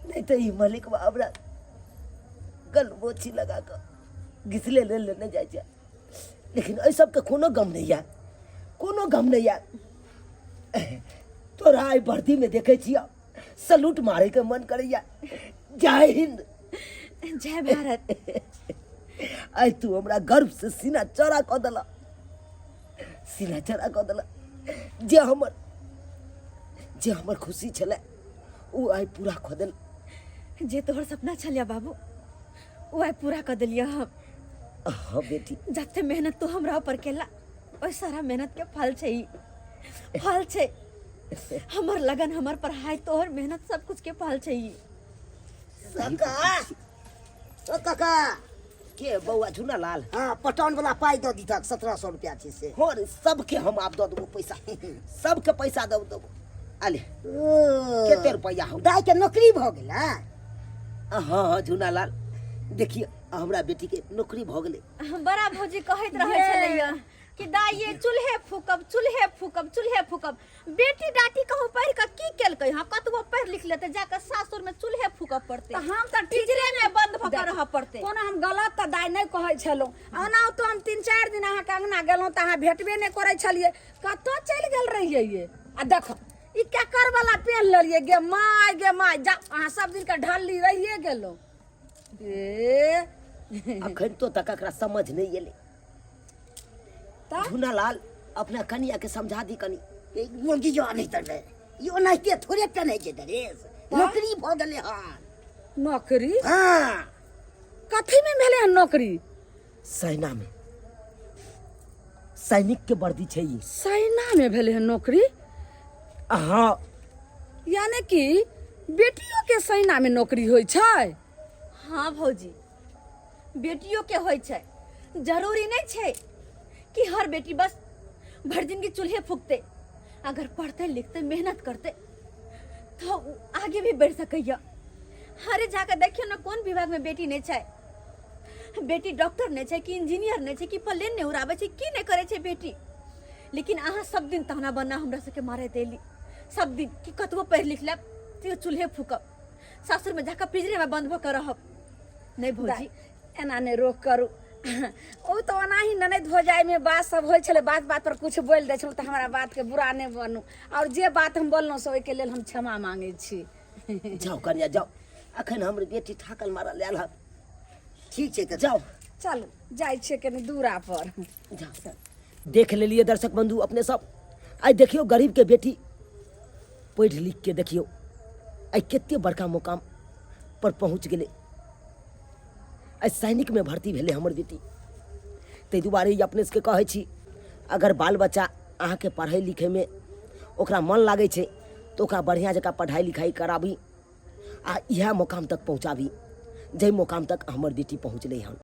नहीं तो ई मालिक हमरा गलबोची लगा कऽ घिसले ले लेने जाइ छै। लेकिन एहि सबके कोनो गम नहीं है, कोनो गम नहीं है। तोरा आइ वर्दी में देखै छियै, सल्यूट मारे के मन करैया। जय हिंद, जय भारत। आइ तू हमरा गर्व से सीना चौड़ा कऽ देला, सीना चौड़ा कऽ देला। जे हमर खुशी छलै ओ आइ पूरा कऽ देल। जे तोहर सपना छलिया बाबू, ओ आइ पूरा कऽ देलियै हम। हाँ बेटी, जते मेहनत तू हमरा ऊपर केला ओहि सारा मेहनत के फल छै, ई फल छै हमर लगन, हमर पढ़ाई, तोहर मेहनत, सब कुछ के फल छै ई। काका, ओ काका। के बौआ झूना लाल? हाँ, पटौन वाला पाई दऽ दीतक, 1700 रुपया छै से। हाँ रे, सबके हम आब दऽ देबो पैसा, सबके पैसा दऽ देबो। आले, ओ। कते रुपया हौ? दाई के नौकरी भऽ गेल, हाँ? हाँ हाँ झूना लाल, देखिए हमरा बेटी के नौकरी भऽ गेलै। बड़ा भौजी कहैत रहै छलैया कि दाई ये चूल्हे फूकब, चूल्हे फूकब, चूल्हे फूकब। बेटी डाटी कहूँ पढ़ि कऽ की केलकै? हाँ, कतबो पढ़ि लिख लेतै, जाकऽ सासुर में चूल्हे फूकऽ पड़तै, तऽ हम तऽ पिंजरे में बंद भऽ कऽ रहऽ पड़तै। कोनो हम गलत तऽ दाइ नहि कहै छलहुँ। ओना तो हम 3-4 दिन अहाँके अङ्गना गेलहुँ तऽ अहाँ भेटबे नहि करै छलियै, कतऽ चलि गेल रहियै ये? आ देखो ई केकर वाला पेन लेलियै? गे माय, गे माय, जा अहाँ सब दिन के ढल्ली रहिए गेलहुँ। ए अखन तो तक एकरा समझ नहीं एलै। तऽ? झूना लाल, अपना कनिया के समझा दी कनी। ए, मोगी जो नहीं तर यो नाइते थोड़े पहने छै ड्रेस, नौकरी भऽ गेलै हन। नौकरी? हाँ। कथी में भेलै हन नौकरी? सेना में, सैनिक के वर्दी छै ई। सेना में भेलै हन नौकरी? हाँ। यानी कि बेटियों के सेना में नौकरी होइ छै? हाँ भौजी, बेटियों के होइ छै। जरूरी नहीं छै कि हर बेटी बस भर जिंदगी चूल्हे फूकते, अगर पढ़ते लिखते मेहनत करते तो उ आगे भी बढ़ सकैया। अरे जाके देखियो ना कोन विभाग में बेटी नहीं छै। बेटी डॉक्टर नहीं छै कि इंजीनियर नहीं छै कि प्लेन नहीं उड़ाबै छै, की नहीं करै छै बेटी। लेकिन अहाँ सब दिन ताना बना हमरा सबके मारे देली सब दिन कि कतबो पढ़ि लिख लेब तैयो चूल्हे फूकब, सासुर में जाकर पिंजरे में बंद भऽ कऽ रहब। नहीं भौजी, एना नहि रोक करू। ओ तऽ ओनाही ननैद भौजाइमे बात सब होइ छलै, बात बात पर किछु बोलि दै छलहुँ, तऽ हमरा बातके बुरा नहि बनू। आओर जे बात हम बोललहुँ से ओहिके लेल हम क्षमा मांगै छी। जाओ कनिया जाओ, अखन हमर बेटी थाकल मारल आयल हन। ठीक छै तऽ जाओ। चलू जाइ छियै कनि दूरा पर। जाओ। देख लेलिए दर्शक बंधु अपने सब, आइ देखियौ गरीब के बेटी पढ़ि लिख के देखियौ आइ कते बड़का मुकाम पर पहुँच गेलै। आइ सैनिक में भर्ती भेलै हमर बेटी। ताहि दुआरे ई अपने सबके कहै छी, अगर बाल बच्चा अहाँके पढ़ै लिखैमे ओकरा मन लागै छै तऽ ओकरा बढ़िआँ जकाँ पढ़ाइ लिखाइ कराबी आ इएह मुकाम तक पहुँचाबी जाहि मुकाम तक हमर बेटी पहुँचलै हन।